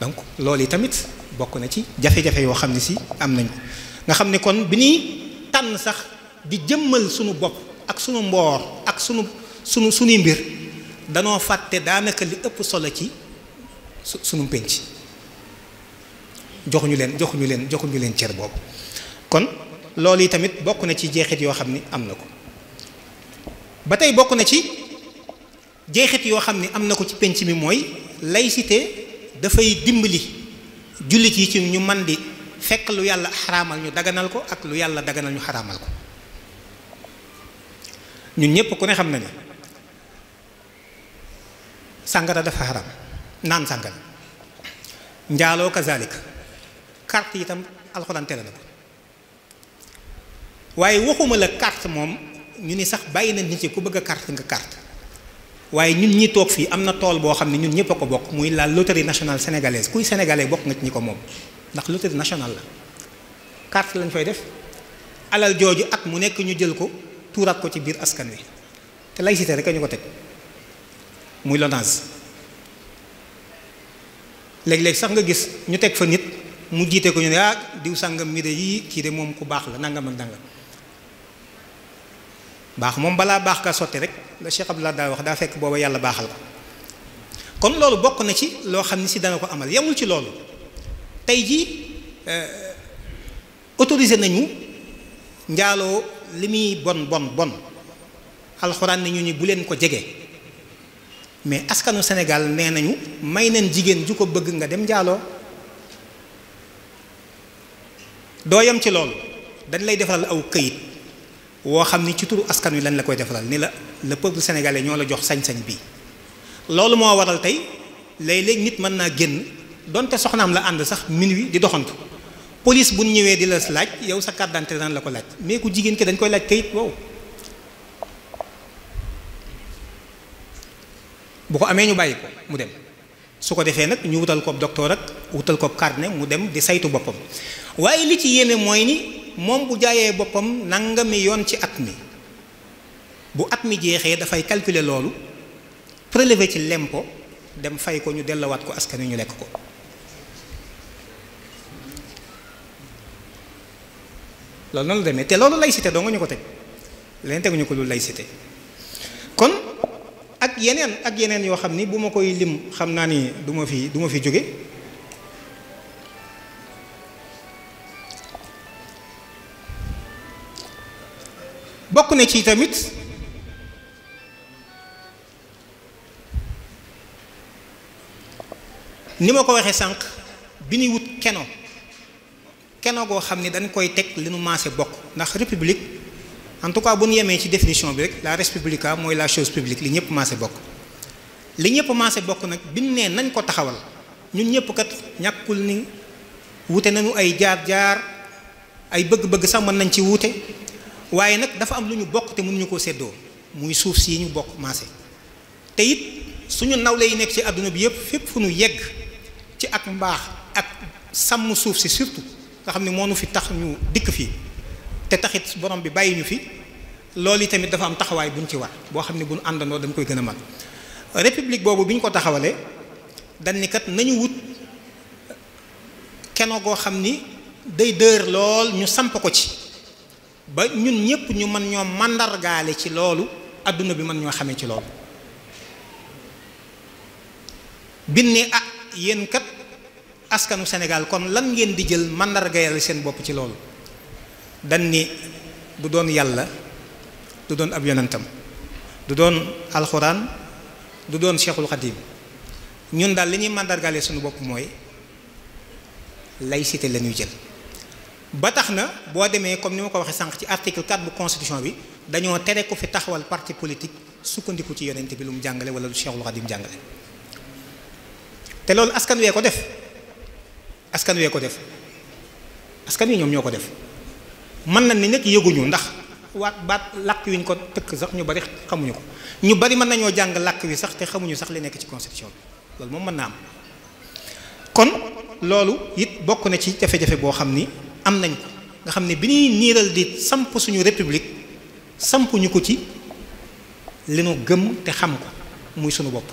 donc loolu yi tamit bokk na ci jafe-jafe yoo xam ne si am nañu nga xam ne kon bi ñuy tànn sax di jëmmal suñu bopp ak suñu mboor ak suñuy mbir danoo fàtte daanaka li ëpp solo ci suñu penc joxuñu leen cër boobu. kon loolu yi tamit bokk na ci jeexit yoo xam ni am na ko ba tey bokk na ci jeexit yoo xam ni am na ko ci penc mi mooy laïcité dafay dimbali jullit yi ci ñu man di fekk lu yàlla xaraamal ñu daganal ko ak lu yàlla daganal ñu xaraamal ko. ñun ñépp ku ne xam na ne sàngara dafa xaraam naan sàngara njaaloo kazalik carte itam alxuraan tere na ko waaye waxuma la carte moom ñu ni sax bàyyi na nit ci ku bëgg a carte nga carte waaye ñun ñi toog fii am na tool boo xam ne ñun ñëpp a ko bokk muy la loterie nationale sénégalaise kuy sénégalais bokk nga ci ñi ko moom ndax loterie nationale la carte lañ fay def alal jooju at mu nekk ñu jël ko tuuraat ko ci biir askan wi te laïcité rek a ñu ko teg muy LONASE léeg-léeg sax nga gis ñu teg fa nit mu jiite ko ñu ne ah diw sàngam mi de yii kii de moom ku baax la nangam ak nangam baax moom balaa baax ka sotti rek la Cheikh Abdoulaye daa wax daa fekk booba yàlla baaxal ko kon loolu bokk na ci loo xam ne si dana ko amal yemul ci loolu tey jii autorisé nañu njaaloo li muy bon alxuraan ne ñu bu leen ko jege mais askanu Sénégal nee nañu may nañ jigéen ju ko bëgg nga dem njaaloo doo yem ci loolu dañ lay defaral aw këyit woo xam ni ci turu askan wi lañ la koy defaral ni la le peuple sénégalais ñoo la jox sañ-sañ bii loolu moo waral tey léeg-léeg nit mën naa génn donte soxnaam la ànd sax minuit di doxantu police bu ñëwee di la laaj yow sa carte d'identité daan la ko laaj mais ku jigéen ki dañ koy laaj këyit wow bu ko amee ñu bàyyi ko mu dem su ko defee nag ñu wutal ko docteur ak wutal ko carnet mu dem di saytu boppam waaye li ci yéeme mooy ni moom bu jaayee boppam nangami yoon ci at mi bu at mi jeexee dafay calculer loolu prélever ci lempo dem fay ko ñu dellowaat ko askan wi ñu lekk ko loolu noonu la demee te loolu laïcité doo nga ñu ko teg leen teguñu ko lu laïcité kon ak yeneen yoo xam ni bu ma koy lim xam naa ni du ma fi jóge bokk na ci tamit ni ma ko waxee sànq bi ñuy wut keno goo xam ni dañ koy teg li nu maase bokk ndax république en tout cas bu ñu yemee ci définition bi rek la res publica mooy la chose publique li ñëpp maase bokk li ñëpp maase bokk nag bi ñu nee nañ ko taxawal ñun ñëpp kat ñàkkul ni wute nañu ay jaar-jaar ay bëgg-bëgg sax mën nañ ci wute waaye nag dafa am lu ñu bokk te mënuñu koo séddoo muy suuf si ñu bokk maase te it suñu nawle yi nekk ci àdduna bi yëpp fépp fu ñu yegg ci ak mbaax ak sàmm suuf si surtout nga xam ne moo nu fi tax ñu dikk fii te taxit borom bi bàyyi ñu fi loolu yi tamit dafa am taxawaay bu ñu ci war boo xam ne bu ñu àndandoo dañ koy gën a mag république boobu bi ñu ko taxawalee dañ ni kat nañu wut keno goo xam ni day dër lool ñu samp ko ci ba ñun ñëpp ñu mën ñoo màndargaale ci loolu adduna bi mën ñoo xamee ci loolu bin ne ah yéen kat askanu Sénégal kon lan ngeen di jël màndargaale seen bopp ci loolu dañ ni du doon yàlla du doon ab yonentam du doon alxuraan du doon Cheikhul Khadim ñun daal li ñuy màndargaale suñu bopp mooy laïcité la ñuy jël ba tax na boo demee comme ni ma ko waxee sànq ci article 4 bu constitution bi dañoo tere ku fi taxawal parti politique sukkandiku ci yonent bi lu mu jàngale wala lu Cheikhul Khadim jàngale te loolu askan wee ko def askan wi ñoom ñoo ko def mën na ni nag yëguñu ndax baat làkk wi ñu ko tëkk sax ñu bari xamuñu ko ñu bari mën nañoo jàng làkk wi sax te xamuñu sax li nekk ci constitution bi loolu moom mën naa am kon loolu it bokk na ci jafe-jafe boo xam ni am nañ ko nga xam ne bi ñuy niiral di samp suñu république sampuñu ko ci li nu gëm te xam ko muy sunu bopp.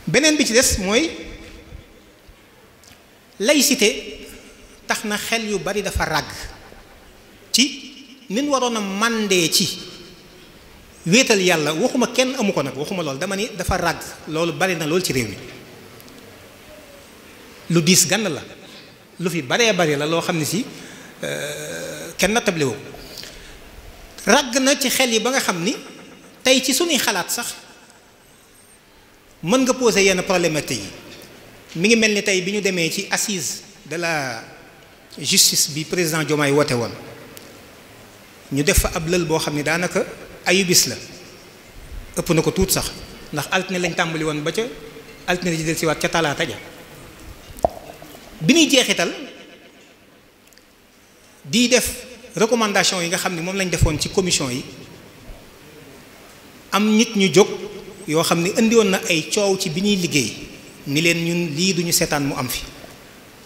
beneen bi ci des mooy laïcité tax na xel yu bari dafa ràgg ci nin waroon a màndee ci wéetal yàlla waxuma kenn amu ko nag waxuma loolu dama ni dafa ràgg loolu bari na loolu ci réew mi lu diis gann la lu fi baree bari la loo xam ne si kenn nattable woo ràgg na ci xel yi ba nga xam ni tey ci suñuy xalaat sax mën nga poser yenn problématique yi mi ngi mel ni tey bi ñu demee ci assise de la justice bi président Diomaye woote woon ñu def fa ab lël boo xam ne daanaka ayubis la ëpp na ko tuut sax ndax altine lañ tàmbali woon ba ca altine ji del si waat ca talaata ja bi ñuy jeexital di def recommandation yi nga xam ne moom lañ defoon ci commission yi am nit ñu jóg yoo xam ne indi woon na ay coow ci bi ñuy liggéey ni leen ñun lii duñu seetaan mu am fi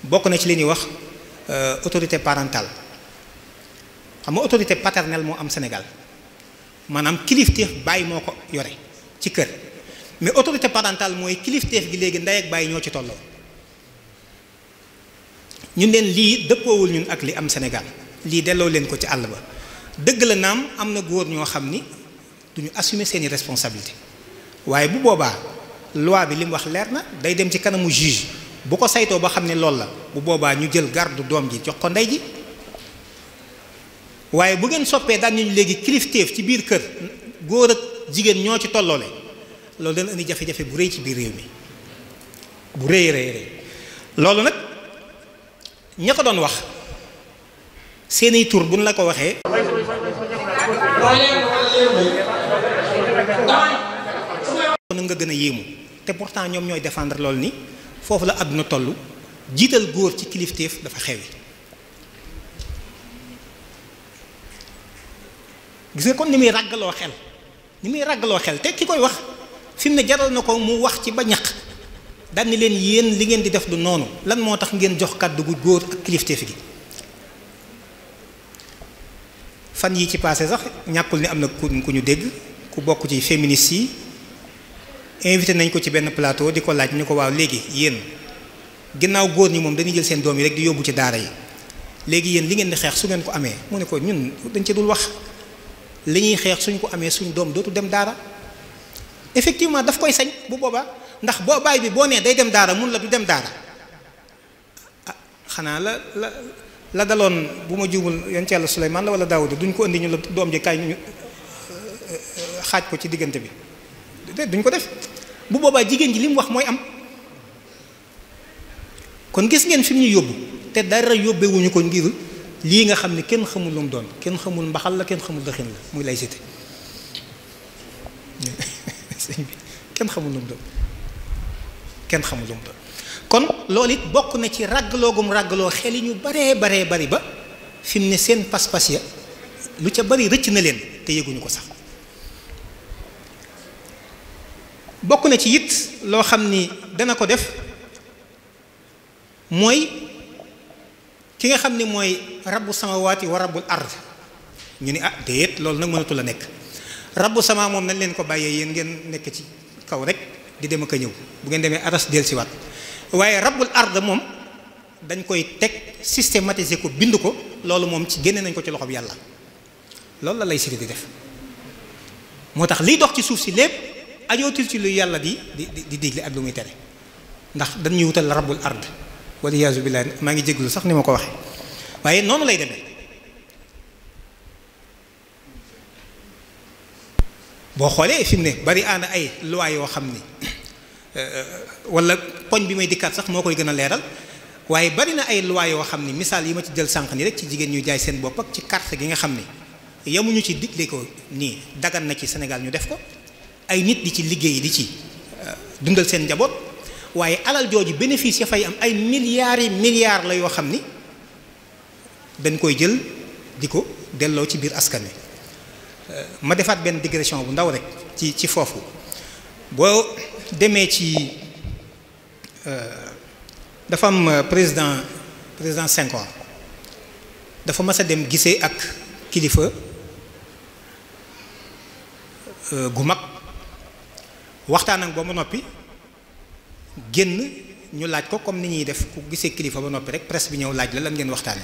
bokk na ci li ñuy wax autorité parentale xam nga autorité paternelle moo am Sénégal maanaam kilifteef baay moo ko yore ci kër mais autorité parentale mooy kilifteef gi léegi ndey ak baay ñoo ci tolloo ñun leen lii dëppoowul ñun ak li am Sénégal lii delloo leen ko ci àll ba dëgg la naam am na góor ñoo xam ni duñu assumer seeni responsabilité waaye bu boobaa loi bi li mu wax leer na day dem ci kanamu juge bu ko saytoo ba xam ne loolu la bu boobaa ñu jël garde doom ji jox ko ndey ji waaye bu ngeen soppee daan ñu léegi kilifteef ci biir kër góor ak jigéen ñoo ci tolloole loolu dana indi jafe-jafe bu rëy ci biir réew mi bu rëy rëy loolu nag ña ko doon wax seeni tur buñ la ko waxee na nga gën a yéemu te pourtant ñoom ñooy défendre loolu ni foofu la àdduna toll jiital góor ci kilifteef dafa xewi gis nga kon ni muy ràggaloo xel te ki koy wax fi mu ne jaral na ko mu wax ci ba ñaq daan ni leen yéen li ngeen di def du noonu lan moo tax ngeen jox kàddu gu góor ak kilifteef gi fan yi ci passé sax ñàkkul ni am na ku ñu dégg ku bokk ci féministes yi invité nañ ko ci benn plateau di ko laaj ñu ko waaw léegi yéen ginnaaw góor ñi moom dañuy jël seen doom yi rek di yóbbu ci daara yi léegi yéen li ngeen di xeex su ngeen ko amee mu ne ko ñun dañ ci dul wax li ñuy xeex suñ ko amee suñ doom dootu dem daara effectivement daf koy sañ bu boobaa ndax boo baay bi boo nee day dem daara mun la du dem daara ah xanaa la daloon bu ma juumul yoon ci Yàlla Suleymaan la wala Daawuda duñ ko indi ñu la doom ji kaay ñu xaaj ko ci diggante bi duñ ko def bu boobaa jigéen ji li mu wax mooy am kon gis ngeen fi mu ñu yóbbu te dara yóbbewuñu ko ngir lii nga xam ne kenn xamul lu mu doon kenn xamul mbaxal la kenn xamul dëxin la muy laïcité kenn xamul lu mu doon kon loolu it bokk na ci ràggaloo xel yi ñu baree bari ba fi mu ne seen pas-pas ya lu ca bari rëcc na leen te yëguñu ko sax bokk na ci it loo xam ni dana ko def mooy ki nga xam ni mooy rabbu samawaati wa rabbul ard ñu ni déet loolu nag mënatu la nekk rabbu sama moom nañ leen ko bàyyee yéen ngeen nekk ci kaw rek di dem ak a ñëw bu ngeen demee aras dellusiwaat waaye rabbul ard moom dañ koy teg systématiser ko bind ko loolu moom ci génne nañ ko ci loxob yàlla loolu la laïcité di def moo tax liy dox ci suuf si lépp ajootul ci lu yàlla di digle ak lu muy tere ndax dañuy wutal rabbul ard wala yaasu billaah maa ngi jéglu sax ni ma ko waxee waaye noonu lay demee boo xoolee fi mu ne bari aana ay loi yoo xam ni wala poñ bi may dikkaat sax moo koy gën a leeral waaye bari na ay loi yoo xam ni misaal yi ma ci jël sànq ni rek ci jigéen ñu jaay seen bopp ak ci carte gi nga xam ni yemuñu ci digle ko nii dagan na ci Sénégal ñu def ko ay nit di ci liggéey di ci dundal seen njaboot waaye alal jooju bénéfice ya fay am ay milliards la yoo xam ni dañ koy jël di ko delloo ci biir askan wi. Ma defaat benn digression bu ndaw rek ci foofu boo demee ci dafa am président Senghor dafa mas a dem gisee ak kilifa gu mag waxtaan ak ba mu noppi génn ñu laaj ko comme ni ñuy def ku gisee kilifa ba noppi rek presse bi ñëw laaj la lan ngeen waxtaane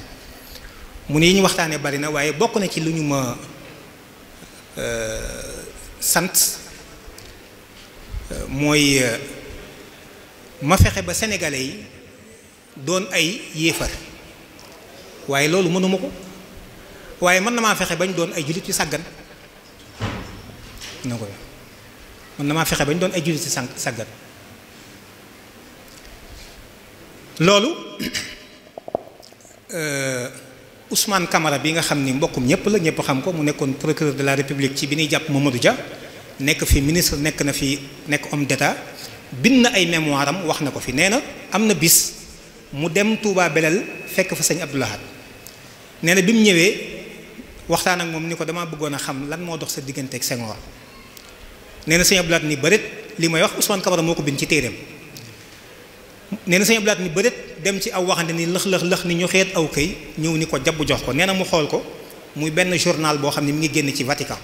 mu ne yi ñu waxtaane bari na waaye bokk na ci lu ñu ma sant mooy ma fexe ba sénégalais yi doon ay yéefar waaye loolu mënuma ko waaye mën na maa fexe bañ doon ay jullit ci sàggan na ko mën na maa fexe bañ doon ay jullit ci sàggan loolu Ousmane Camara bi nga xam ni mbokkum ñëpp la ñëpp xam ko mu nekkoon procureur de la République ci bi ñuy jàpp Mamadou Dia nekk fi ministre nekk na fi nekk homme d'état bind na ay mémoire am wax na ko fi nee na am na bis mu dem Touba Belel fekk fa sëñ Abdou Lahad nee na bi mu ñëwee waxtaan ak moom ni ko damaa bëggoon a xam lan moo dox sa diggante ak Senghor nee na sëñ Abdou Lahad ni bëreet li may wax Ousmane Camara moo ko bind ci téeréem nee na sëñ Abdou Lahad ni bëreet dem ci aw waxande ni lëx ni ñu xeet aw këy ñëw ni ko jàpp jox ko nee na mu xool ko muy benn journal boo xam ne mi ngi génn ci Vatican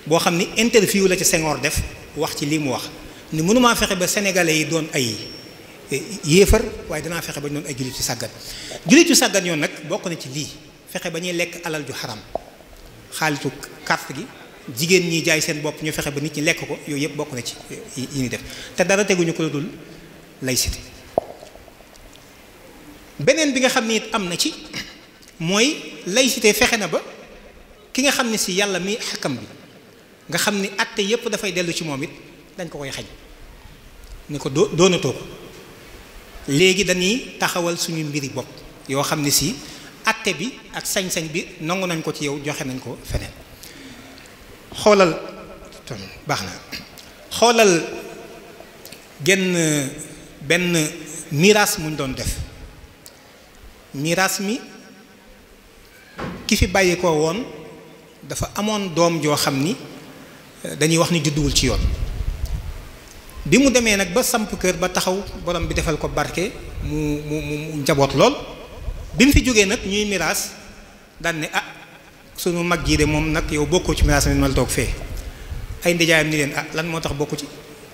boo xam ni interview la ci Senghor def wax ci lii mu wax ni mënumaa fexe ba sénégalais yi doon ay yéefar waaye danaa fexe ba ñu doon ay jullit ci sàggan jullit ci sàggan yoon nag bokk na ci lii fexe ba ñuy lekk alal ju xaram xaalitu carte gi jigéen ñi jaay seen bopp ñu fexe ba nit ñi lekk ko yooyu yëpp bokk na ci yi ñuy def te dara teguñu ko la dul laïcité beneen bi nga xam ni it am na ci mooy laïcité fexe na ba ki nga xam ne si yàlla mi xakam bi nga xam ni àtte yépp dafay dellu ci moom it dañ ko koy xañ ni ko doonatoo ko léegi dañuy taxawal suñu mbiri bopp yoo xam ne si àtte bi ak sañ-sañ bi nangu nañ ko ci yow joxe nañ ko feneen xoolal baax na xoolal benn miraas muñ doon def miraas mi ki fi bàyyi ko woon dafa amoon doom joo xam ni dañuy wax ni judduwul ci yoon bi mu demee nag ba samp kër ba taxaw borom bi defal ko barke mu njaboot lool bi mu fi jógee nag ñuy miraas daan ne sunu mag jii de moom nag yow bokkoo ci miraas mi ma la toog fee ay ndijaayam ni leen lan moo tax bokku ci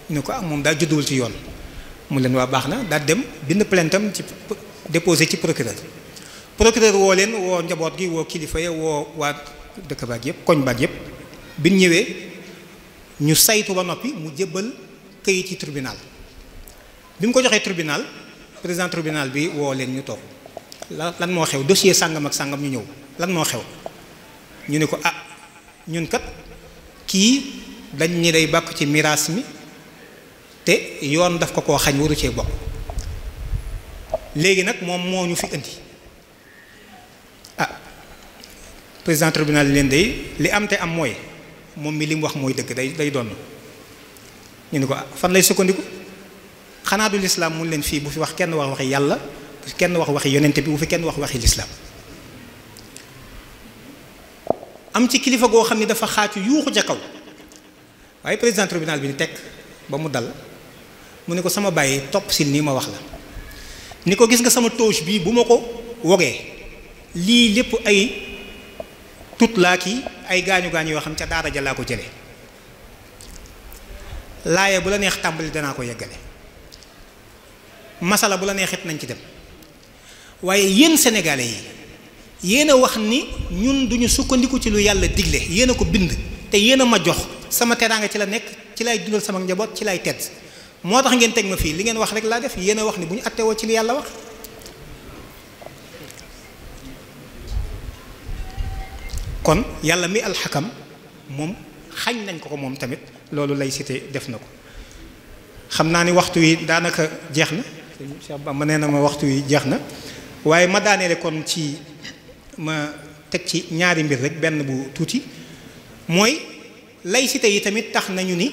ñu ko moom daa judduwul ci yoon mu leen waa baax na daal dem bind plaintam ci déposé ci procureur woo leen woo njaboot gi woo kilifa ya woo waa dëkk baag yëpp koñ baag yëpp bi ñu ñëwee ñu saytu ba noppi mu jébbal këyit ci tribunal bi mu ko joxee tribunal président tribunal bi woo leen ñu toog lan moo xew dossier sàngam ak sàngam ñu ñëw lan moo xew ñu ne ko ñun kat kii dañ ñi day bàkk ci miraas mi te yoon daf ko koo xañ waru cee bokk léegi nag moom moo ñu fi indi président tribunal leen day li am te am mooy moom mi li mu wax mooy dëgg day doon ñu ne ko fan lay sukkandiku xanaa du lislaam mun leen fii bu fi wax kenn wax waxi yàlla bu fi kenn wax waxi yonente bi bu fi kenn wax waxi lislaam am ci kilifa goo xam ne dafa xaacu yuuxu ca kaw waaye président tribunal bi ni teg ba mu dal mu ne ko sama bàyyi topp si nii ma wax la ni ko gis nga sama touche bii bu ma ko wogee lii lépp ay tut laa kii ay gaañu-gaañu yoo xam ca daara ja laa ko jële laaye bu la neex tàmbali danaa ko yeggale masala bu la neexit nañ ci dem waaye yéen sénégalais yi yéen a wax ni ñun duñu sukkandiku ci lu yàlla digle yéen a ko bind te yéen a ma jox sama teraanga ci la nekk ci lay dundal sama njaboot ci lay tedd moo tax ngeen teg ma fii li ngeen wax rek laa def yéen a wax ni bu ñu attewoo ci li yàlla wax kon yàlla mi alxakam moom xañ nañ ko moom tamit loolu laïcité def na ko xam naa ni waxtu wi daanaka jeex na Cheikh Bamba nee na ma waxtu wi jeex na waaye ma daaneele kon ci ma teg ci ñaari mbir rek benn bu tuuti mooy laïcité yi tamit tax nañu ni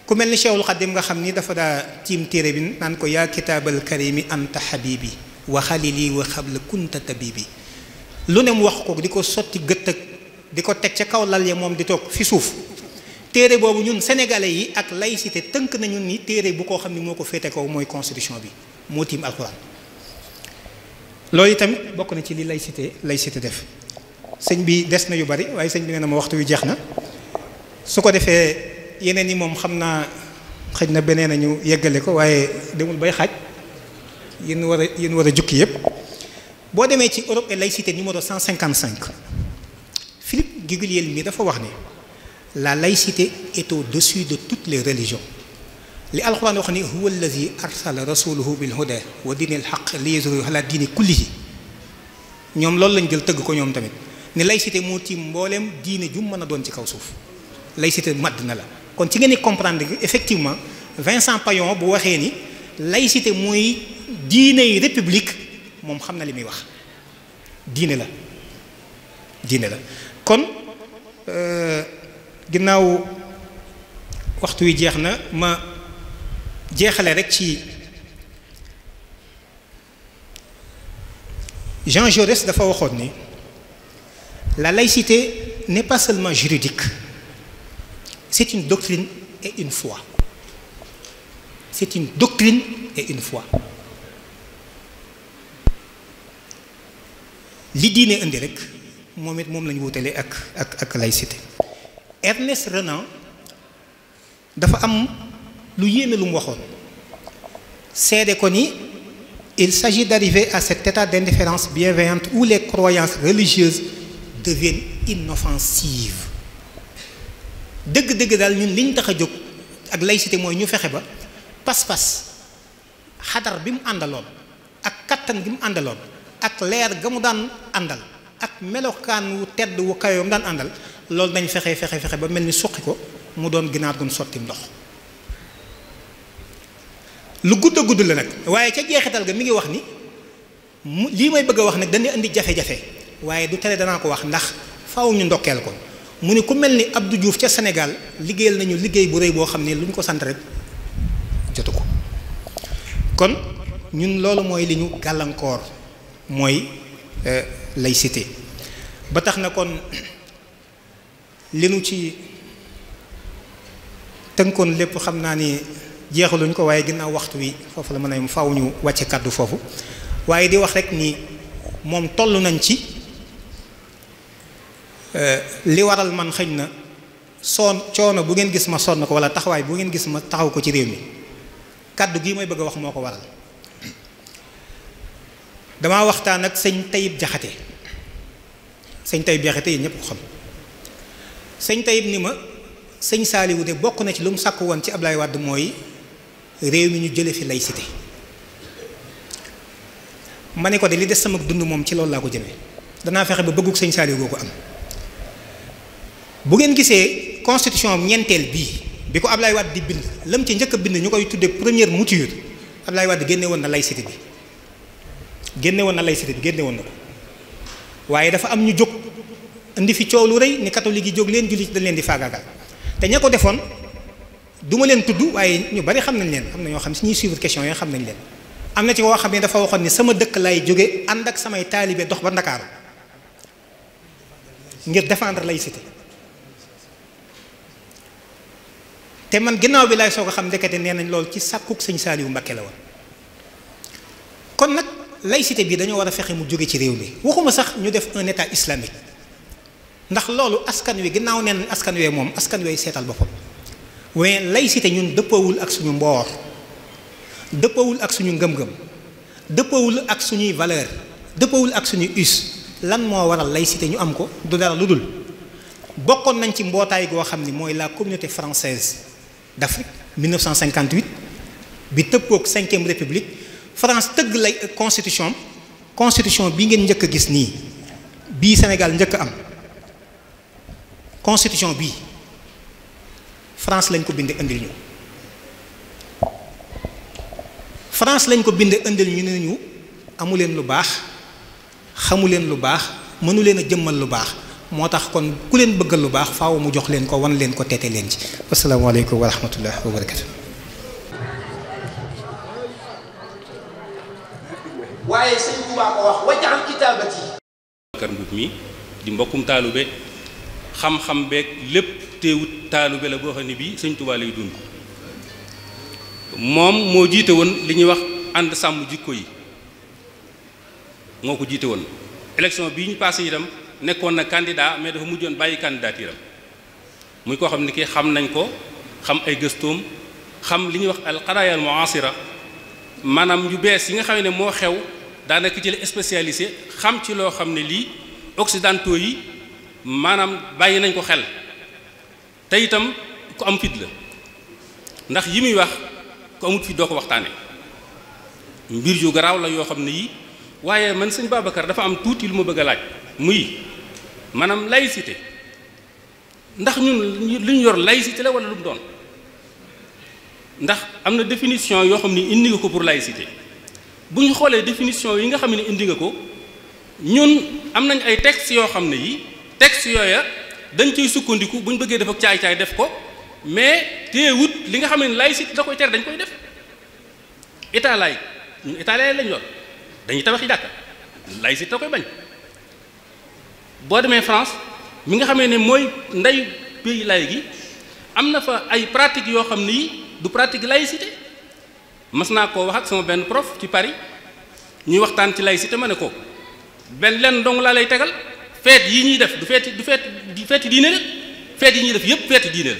ku mel ni Cheikhul Khadim nga xam ni dafa daa tiim téere bi naan ko yaa kitaabal karimi anta habibi wa xalili wa xabla kunta tabibi lu ne mu wax ko di ko sotti gët ak di ko teg ca kaw lal ya moom di toog fi suuf téere boobu ñun sénégalais yi ak laïcité tënk nañu ni téere bu koo xam ni moo ko féete kaw mooy constitution bi moo tiim alxuraan loolu tamit bokk na ci li laïcité def sëñ bi des na yu bari waaye sëñ bi nee na ma waxtu wi jeex na su ko defee yeneen yi moom xam naa xëj na beneen nañu yeggale ko waaye demul bay xaaj yéen war a jukki yépp boo demee ci Europe et laïcité numéro 155 Philippe Guegueliel dafa wax ne la laïcité est au-dessus de toutes les religions li alxuraan wax ni huwa allazi arsala rasuluhu bil huda wa dinil haqq li yuzhirahu ala diini kullihi ñoom loolu lañ jël tëgg ko ñoom tamit ni laïcité moo tiim mbooleem diine ju mën a doon ci kaw suuf laïcité madd na la kon ci ngeen di comprendre que effectivement Vincent Payon bu waxee ni laïcité mooy diine yi république moom xam na li muy wax diine la kon ginnaaw waxtu wi jeex na ma jeexale rek ci Jean Jaurès dafa waxoon ni la laïcité n'est pas seulement juridique, c'est une doctrine et une foi. C'est une doctrine et une foi. li diine indi rek moom it moom lañu wutale ak laïcité. Ernest Renan dafa am lu yéeme lu mu waxoon seede ko ni il s'agit d'arriver à cet état d'indifférence bienveillante où les croyances religieuses deviennent inoffensives. dëgg-dëgg daal ñun liñ tax a jóg ak laïcité mooy ñu fexe ba pas-pas xadar bi mu àndaloon ak kattan gi mu àndaloon ak leer ga mu daan àndal ak melokaan wu tedd wu kayoom daan àndal loolu dañ fexe ba mel ni suqi ko mu doon ginaar gun sotti ndox lu gudd a gudd la nag waaye ca jeexital ga mi ngi wax ni lii may bëgg a wax nag dañuy indi jafe-jafe waaye du tere danaa ko wax ndax faaw ñu ndokkeel ko mu ni ku mel ni Abdou Diouf ca Sénégal liggéeyal nañu liggéey bu rëy boo xam ne lu ñu ko sant rek jotu ko kon ñun loolu mooy li ñu gàllankoor mooy laïcité ba tax na kon li nu ci tënkoon lépp xam naa ni jeexaluñ ko waaye ginnaaw waxtu wi foofu la mën a yem faaw ñu wàcce kàddu foofu waaye di wax rek ni moom toll nañ ci li waral man xëñ na coono bu ngeen gis ma sonn ko wala taxawaay bu ngeen gis ma taxaw ko ci réew mi kàddu gii may bëgg a wax moo ko waral damaa waxtaan ak sëñ Tayib Jaxate sëñ Tayib Jaxate yi ñëpp ko xam sëñ Tayib ni ma sëñ Saaliwu de bokk na ci lu mu sàkk woon ci Ablaye Wade mooy réew mi ñu jële fi laïcité ma ne ko de li des sama dund moom ci loolu laa ko jëmee danaa fexe ba bëggug sëñ Saaliwu ko am bu ngeen gisee constitution ñeenteel bii bi ko Ablaye Wade di bind lam ci njëkk a bind ñu koy tuddee première mouture Ablaye Wade génne woon na laïcité bi génne woon na ko waaye dafa am ñu jóg indi fi coow lu rëy ni catholique yi jóg leen jullit dañ leen di faagaagal te ña ko defoon du ma leen tudd waaye ñu bari xam nañ leen am na ñoo xam si ñuy suivre question yi xam nañ leen am na ci koo xam ne dafa waxoon ni sama dëkk lay jóge ànd ak samay taalibe dox ba Ndakaaru ngir défendre laïcité te man ginnaaw bi laay soog a xam ndekete nee nañ loolu ci sàkkuk sëñ Saaliwu Mbakke la woon kon nag laïcité bi dañoo war a fexe mu jóge ci réew mi waxuma sax ñu def un état islamique ndax loolu askan wi ginnaaw neen askan wee moom askan wee seetal boppam waaye laïcité ñun dëppawul ak suñu mboor dëppawul ak suñu ngëm-ngëm dëppawul ak suñuy valeur dëppawul ak suñuy us lan moo waral laïcité ñu am ko du dara lu dul bokkoon nañ ci mbootaay goo xam ni mooy la communauté française d'Afrique 1958 bi tëppook 5e république France tëgg lay constitution bi ngeen njëkk a gis nii bii Sénégal njëkk am constitution bii France lañ ko bind indil ñu France lañ ko bind indil ñu ne ñu amu leen lu baax xamu leen lu baax mënu leen a jëmmal lu baax moo tax kon ku leen bëggal lu baax faaw mu jox leen ko wan leen ko tete leen ci asalaamaaleykum wa rahmatullah wa barakatu waaye sëñ Tuubaa ko wax wajal kitaabati Babacar Mboup mi di mbokkum taalube xam-xam beeg lépp teewut taalube la boo xam ne bii Sëñ Tuubaa lay dund moom moo jiite woon li ñuy wax ànd sàmm jikko yi moo ko jiite woon élection bii ñu passé itam nekkoon na candidat mais dafa mujjoon bàyyi candidaturam muy koo xam ne kii xam nañ ko xam ay gëstoom xam li ñuy wax al qadaaya al mu'asira maanaam yu bees yi nga xam ne moo xew daanaka ci la spécialisé xam ci loo xam ne lii occidentaux yi maanaam bàyyi nañ ko xel te itam ku am fit la ndax yi muy wax ku amut fit doo ko waxtaane mbir yu garaaw la yoo xam ne yi waaye man sëñ Babacar dafa am tuuti lu ma bëgg a laaj muy maanaam laïcité ndax ñun lu ñu yor laïcité la wala lu mu doon ndax am na définition yoo xam ni indi nga ko pour laïcité bu ñu xoolee définition yi nga xam ne indi nga ko ñun am nañ ay textes yoo xam ne yi textes yooya dañ ciy sukkandiku bu ñu bëggee def ak caay-caay def ko mais teewut li nga xam ne laïcité da koy tere dañ koy def état laïc ñun état laïc lañ yor dañuy tabaxi jàkka laïcité da koy bañ boo demee France mi nga xamee ne mooy ndey pays laïc gi am na fa ay pratiques yoo xam ne yi du pratique laïcité mas naa koo wax ak sama benn prof ci Paris ñuy waxtaan ci laïcité ma ne ko benn lenn dong laa lay tegal feet yi ñuy def du feeti diine la feet yi ñuy def yépp feeti diine la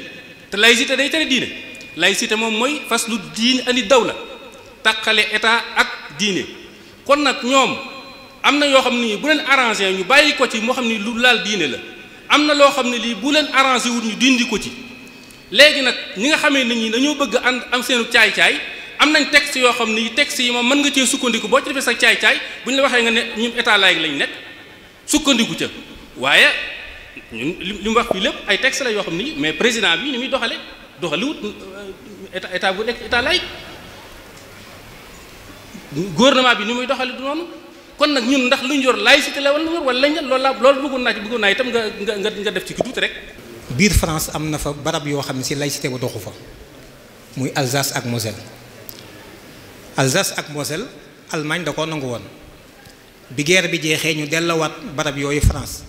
te laïcité day tere diine laïcité moom mooy faslu diine ani dawla taqale état ak diine kon nag ñoom am na yoo xam ne bu leen arrangé ñu bàyyi ko ci moo xam ne lu laal diine la am na loo xam ne lii bu leen arrangé wul ñu dindi ko ci léegi nag ñi nga xamee ne ñi dañoo bëgg ànd am seenu caay-caay am nañ texte yoo xam ne texte yi moom mën nga cee sukkandiku boo ci defee sa caay-caay bu ñu la waxee nga ne ñun état laïc lañ nekk sukkandiku ca waaye ñun li mu wax fii lépp ay texte la yoo xam ne mais président bi ni muy doxaliwut état bu nekk état laïc gouvernement bi ni muy doxali du noonu kon nag ñun ndax lu ñu yor laïcité la wala lañ loolu bëggoon naa itam nga def ci ki tuuti rek. biir France am na fa barab yoo xam ne si laïcité ba doxu fa muy Alsace ak Moselle Alsace ak Moselle Allemagne da koo nangu woon bi guerre bi jeexee ñu dellowaat barab yooyu France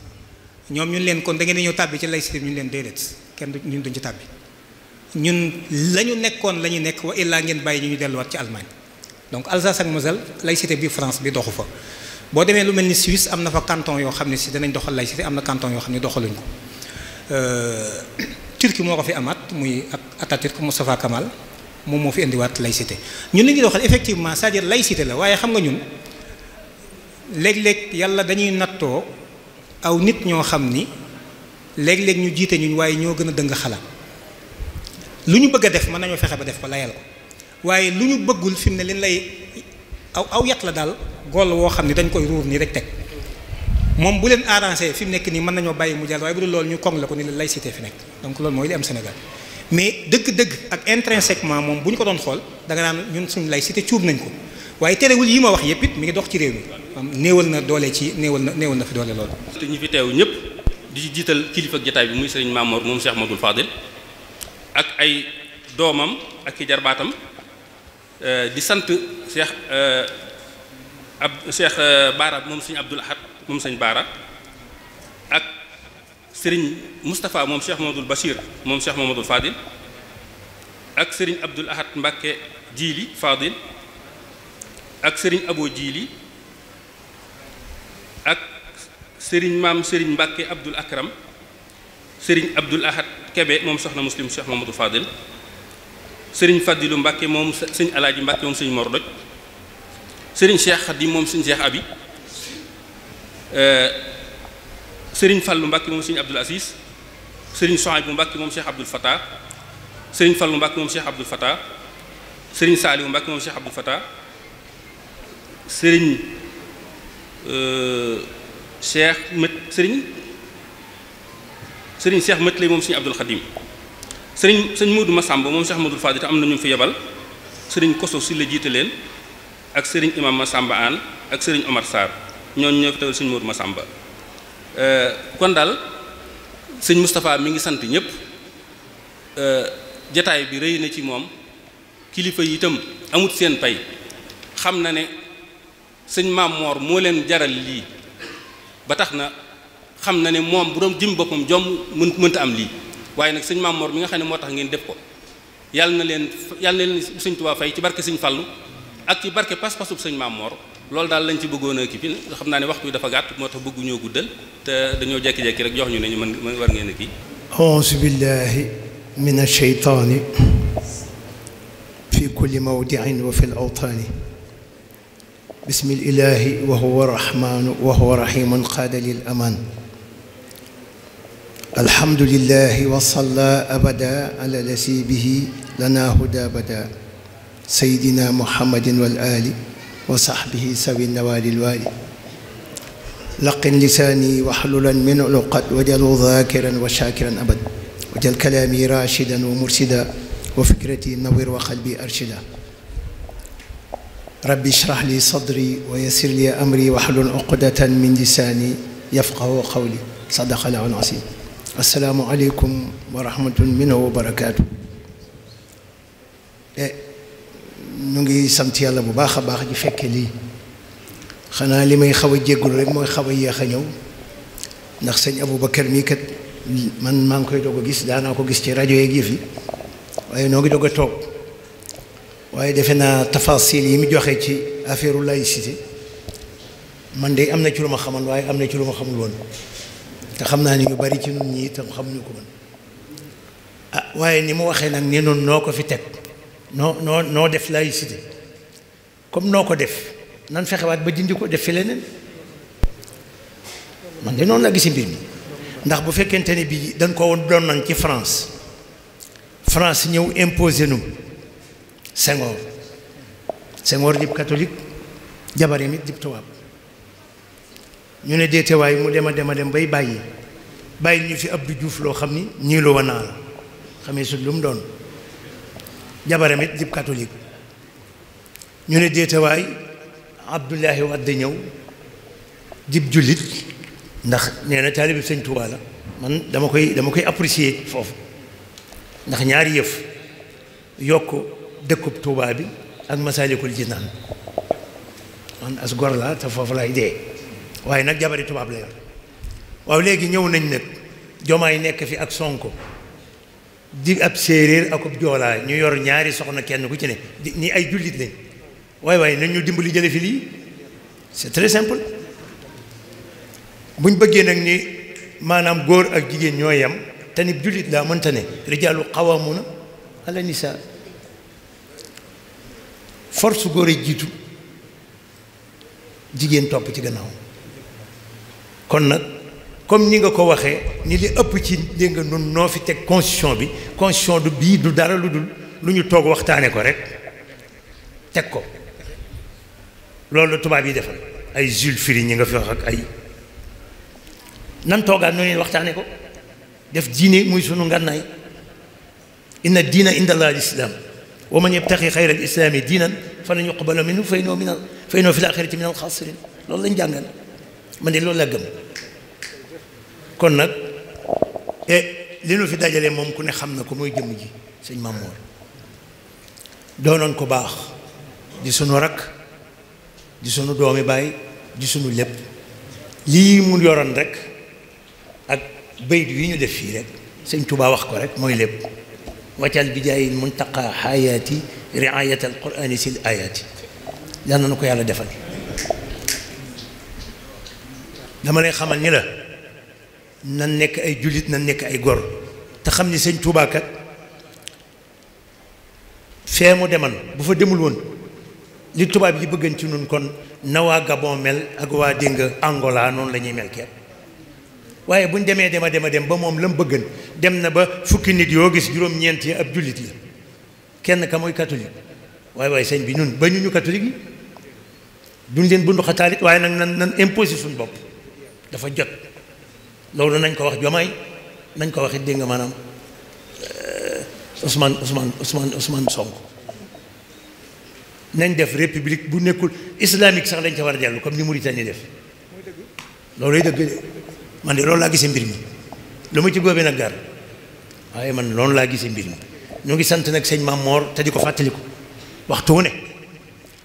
ñoom ñun leen kon da ngeen di ñëw tàbbi ci laïcité bi ñu leen déedéet kenn ñun duñ ci tàbbi ñun la ñu nekkoon la ñu nekk wa illaa ngeen bàyyi ñu delluwaat ci Allemagne donc Alsace ak Moselle laïcité bi France bi doxu fa boo demee lu mel ni Suisse am na fa canton yoo xam ne si danañ doxal laïcité am na canton yoo xam ne doxaluñ ko Turquie moo ko fi amaat muy Atatürk Moustapha Kamal moom moo fi indiwaat laïcité ñun li ñuy doxal effectivement c'est-à-dire laïcité la waaye xam nga ñun léeg-léeg yàlla dañuy nattoo aw nit ñoo xam ni léeg-léeg ñu jiite ñun waaye ñoo gën a dëng xalaat lu ñu bëgg a def mën nañoo fexe ba def ko layal ko waaye lu ñu bëggul fi mu ne leen lay aw yat la daal goll woo xam ni dañ koy ruur nii rek teg moom bu leen arrangé fi mu nekk nii mën nañoo bàyyi mu jàll waaye bu dul loolu ñu koŋ la ko ni la laïcité fi nekk donc loolu mooy li am Sénégal mais dëgg-dëgg ak intrinsèquement moom bu ñu ko doon xool da nga naan ñun suñu laïcité cuub nañ ko waaye terewul yi ma wax yépp it mi ngi dox ci réew mi am néewal na doole ci néewal na fi doole loolu. te ñi fi teew ñëpp di ci jiital kilifa ak jotaay bi muy sëriñ Mamor moom Cheikh Madul Fadil ak ay doomam ak i jarbaatam di sant Cheikh Baara moom sëñ Abdul Ahad moom sëñ Baara ak sëriñ Moustapha moom Cheikh Mamadou Bachir moom Cheikh Mamadou Fadil ak sëriñ Abdul Ahad Mbacke Jili Fadil ak sëriñ Abo Jili ak sëriñ maam sëriñ Mbacke Abdul Akram sëriñ Abdul Ahad Kebe moom soxna Muslim Cheikh Mamadou Fadil sëriñ Fadilu Mbacke moom sëñ Alaaji Mbacke moom sëñ Mordoj sëriñ Cheikh Khadim moom sëñ Cheikh Abi sëriñ Fallu Mbacke moom sëñ Abdul Aziz sëriñ Sohaybu Mbacke moom Cheikh Abdul Fatah sëriñ Fallu Mbacke moom Cheikh Abdul Fatah sëriñ Saaliwu Mbacke moom Cheikh Abdul Fatah sëriñ Cheikh Mët sëriñ Cheikh Mët lay moom sëñ Abdul Khadim sëñ Modou Massamba moom Cheikh Modou Fadil te am na ñu fi yebal sëriñ Koso si la jiite leen ak sëriñ Imam Massamba Anne ak sëriñ Omar Sarr ñooñu ñoo fi tawal sëñ Modou Massamba kon daal sëñ Moustapha mi ngi sant ñëpp jataay bi rëy na ci moom kilifa yi itam amut seen pay xam na ne sëñ Maam Moor moo leen jaral lii ba tax na xam na ne moom bu doon jëm boppam jom mënta am lii waaye nag sëñ Maam Mor mi nga xam ne moo tax ngeen def ko yàlla na leen sëñ Tuubaa fay ci barke sëñ Fallu ak ci barke pas-pasub sëñ Maam Mor loolu daal lañ ci bëggoon a kii fi xam naa ne waxtu bi dafa gàtt moo tax bëgguñoo guddal te dañoo jekki-jekki rek jox ñu ne ñu mën war ngeen a kii auzu billahi min ash-shaytaani fi kulli mawdi'in wa fi al-awtaani bismi l-ilaahi wa huwa rahmaanu wa huwa rahiimun qaada lil amaan alhamdulillahi wa salla abada ala lasi bihi lana huda bada sayyidina muhammadin wal aali wa sahbihi sawi nawaali lwaali laqin lisaani waxlulan min luqat wajalu dhaakiran wa shaakiran abad wajal kalaami raashidan wa mursida wa fikrati nawir wa qalbi arshida rabbi ishrah li sadri wa yassir li amri wahlul uqdatan min lisaani yafqahu qawli sadaqa llahul aziim assalaamu aleykum wa rahmatun minhu wa barakaatu. ñu ngi sant yàlla bu baax a baax ji fekke lii xanaa li may xaw a jéggul rek mooy xaw a yéex a ñëw ndax sëñ Aboubacar mii kat man maa ngi koy doog a gis daanaa ko gis ci rajo yeeg yëf yi waaye noo ngi doog a toog waaye defe naa tafasil yi mu joxe ci affaire laïcité man de am na ci lu ma xamal waaye am na ci lu ma xamul woon te xam naa ni ñu bari ci ñun ñi itam xamuñu ko man waaye ni mu waxee nag ni noonu noo ko fi teg noo def laïcité comme noo ko def nan fexewaat ba dindi ko def fi leneen man de noonu la gis mbir mi ndax bu fekkente ne bii dañ ko woon doon nañ ci France ñëw imposé nu Senghor dib catholique jabaram it dib tubaab ñu ne déetewaay mu dem a dem bay bàyyi ñu fi Abdou Diouf loo xam ni ñii lu wa naa la xamee sut lu mu doon jabaram it dib catholique ñu ne déetewaay Abdoulaye Wade ñëw dib jullit ndax nee na taalibe Sëñ Tuubaa la man dama koy apprécier foofu ndax ñaari yëf yokk dëkkub Tuubaa bi ak Masaalikul Jinaan man as gor la te foofu lay dee waaye nag jabari tubaab la yor waaw léegi ñëw nañ nag Jomaay nekk fi ak Sonko di ab séeréer ak ab joolaa ñu yor ñaari soxna kenn ku ci ne ni ay jullit lañ waaye nañ ñu dimbali jële fi lii c'est très simple buñ bëggee nag ni maanaam góor ak jigéen ñoo yem te ni jullit laa mënta ne rijaalu qawwaamuuna ala nisaa force góor yi jiitu jigéen topp ci gannaaw kon nag comme ni nga ko waxee ni li ëpp ci dégg nga nun noo fi teg constitution du bii du dara lu dul lu ñu toog waxtaane ko rek teg ko loolu tubaab yi defal ay Jules Ferry ñi nga fi wax ak ay nan toogaat noonu waxtaane ko def diine muy sunu ngànnaay inna diina inda allahi al-islaam wa man yabtaxi xayra al-islaami diinan falan yuqbala minhu fa innahu fil aaxirati min al-xaasiriin loolu lañ jàngal man de loolu la gëm kon nag li nu fi dajale moom ku ne xam na ko mooy jëmm ji sëñ Maam Mor doonoon ko baax di sunu rakk di sunu doomi baay di sunu lépp lii mu yoroon rek ak bayt yi ñu def fii rek sëñ Tuubaa wax ko rek mooy lépp waccal bi jaayil muntaqa xayaati riayat al qurani sil ayaati yal na ko yàlla defal dama lay xamal ni la nan nekk ay jullit nan nekk ay gor te xam ni sëñ Tuubaa kat fee mu deman bu fa demul woon li tubaab yi bëggan ci nun kon na waa Gabon mel ak waa dénga Angola noonu la ñuy mel kenn waaye buñ demee dem ba moom la mu bëggan dem na ba fukki nit yoo gis juróom-ñeent yi ab jullit la kenn ka mooy catholique waaye sëñ bi ñun ba ñu catholique yi duñ leen bundu xataalit waaye nag nan imposé suñu bopp dafa jot loolu nañ ko wax Jomaay nañ ko wax it dégg nga maanaam Ousmane Sonko nañ def république bu nekkul islamique sax lañ ca war a dellu comme ni Mauritanie def loolu lay dëgg de man de loolu laa gisee mbir mi lu ma ci góobee nag gar waaye man loolu laa gisee mbir mi ñu ngi sant nag sëñ Maam Mor te di ko fàttaliku waxtu wu ne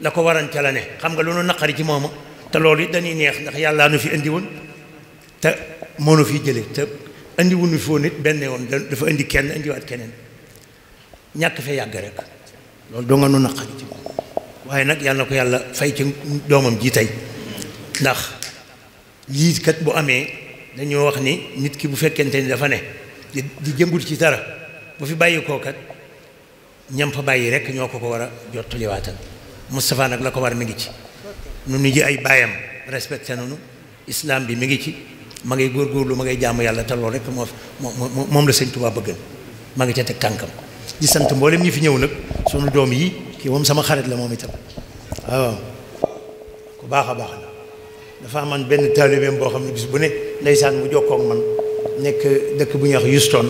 la ko waran ca la ne xam nga lu nu naqari ci mooma te loolu it dañuy neex ndax yàllaa nu fi indi woon te moo nu fi jële te andi wuñu foo nit benn yoon dafa indi kenn indiwaat keneen ñàkk fee yàgg rek loolu doo nga nu naqari ci moom waaye nag yàlla na ko yàlla fay ci doomam ji tey ndax lii kat bu amee dañoo wax ni nit ki bu fekkente ni dafa ne di jëngut ci dara bu fi bàyyi koo kat ñam fa bàyyi rek ñoo ko war a jottaliwaatal Moustapha nag la ko war mi ngi ci nu ñu ji ay baayam respecté nañu islam bi mi ngi ci ma ngay góorgóorlu ma ngay jaamu yàlla te loolu rek moom la sëñ Tuubaa bëggal ma ngi ca teg tànkam di sant mboolem ñi fi ñëw nag sunu doom yi kii moom sama xarit la moom itam waaw ku baax a baax la dafa amoon benn taalibeem boo xam ne bis bu ne ndeysaan mu jokkoo ak man nekk dëkk bu ñuy wax Houston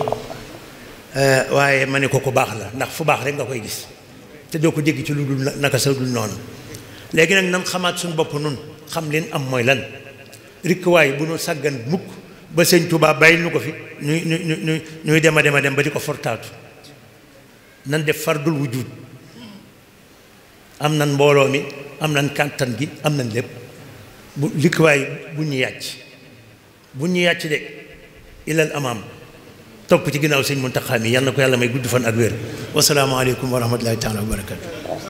waaye ma ne ko ku baax la ndax fu baax rek nga koy gis te doo ko dégg ci lu dul naka sa dul noonu léegi nag nan xamaat suñu bopp nun xam leen am mooy lan rikkuwaay bu nu sàggan mukk ba sëñ Tuubaa bàyyi nu ko fi ñuy dem ba di ko fortaatu nan def fardul wujud am nan mbooloo mi am nan kàttan gi am nan lépp bu rikkuwaay bu ñu yàcc de ilal amaam topp ci ginnaaw sëñ Muntaxa mi yàlla na ko yàlla may gudd fan ak wér wasalaamaaleykum wa rahmatullahi taala wa barakatu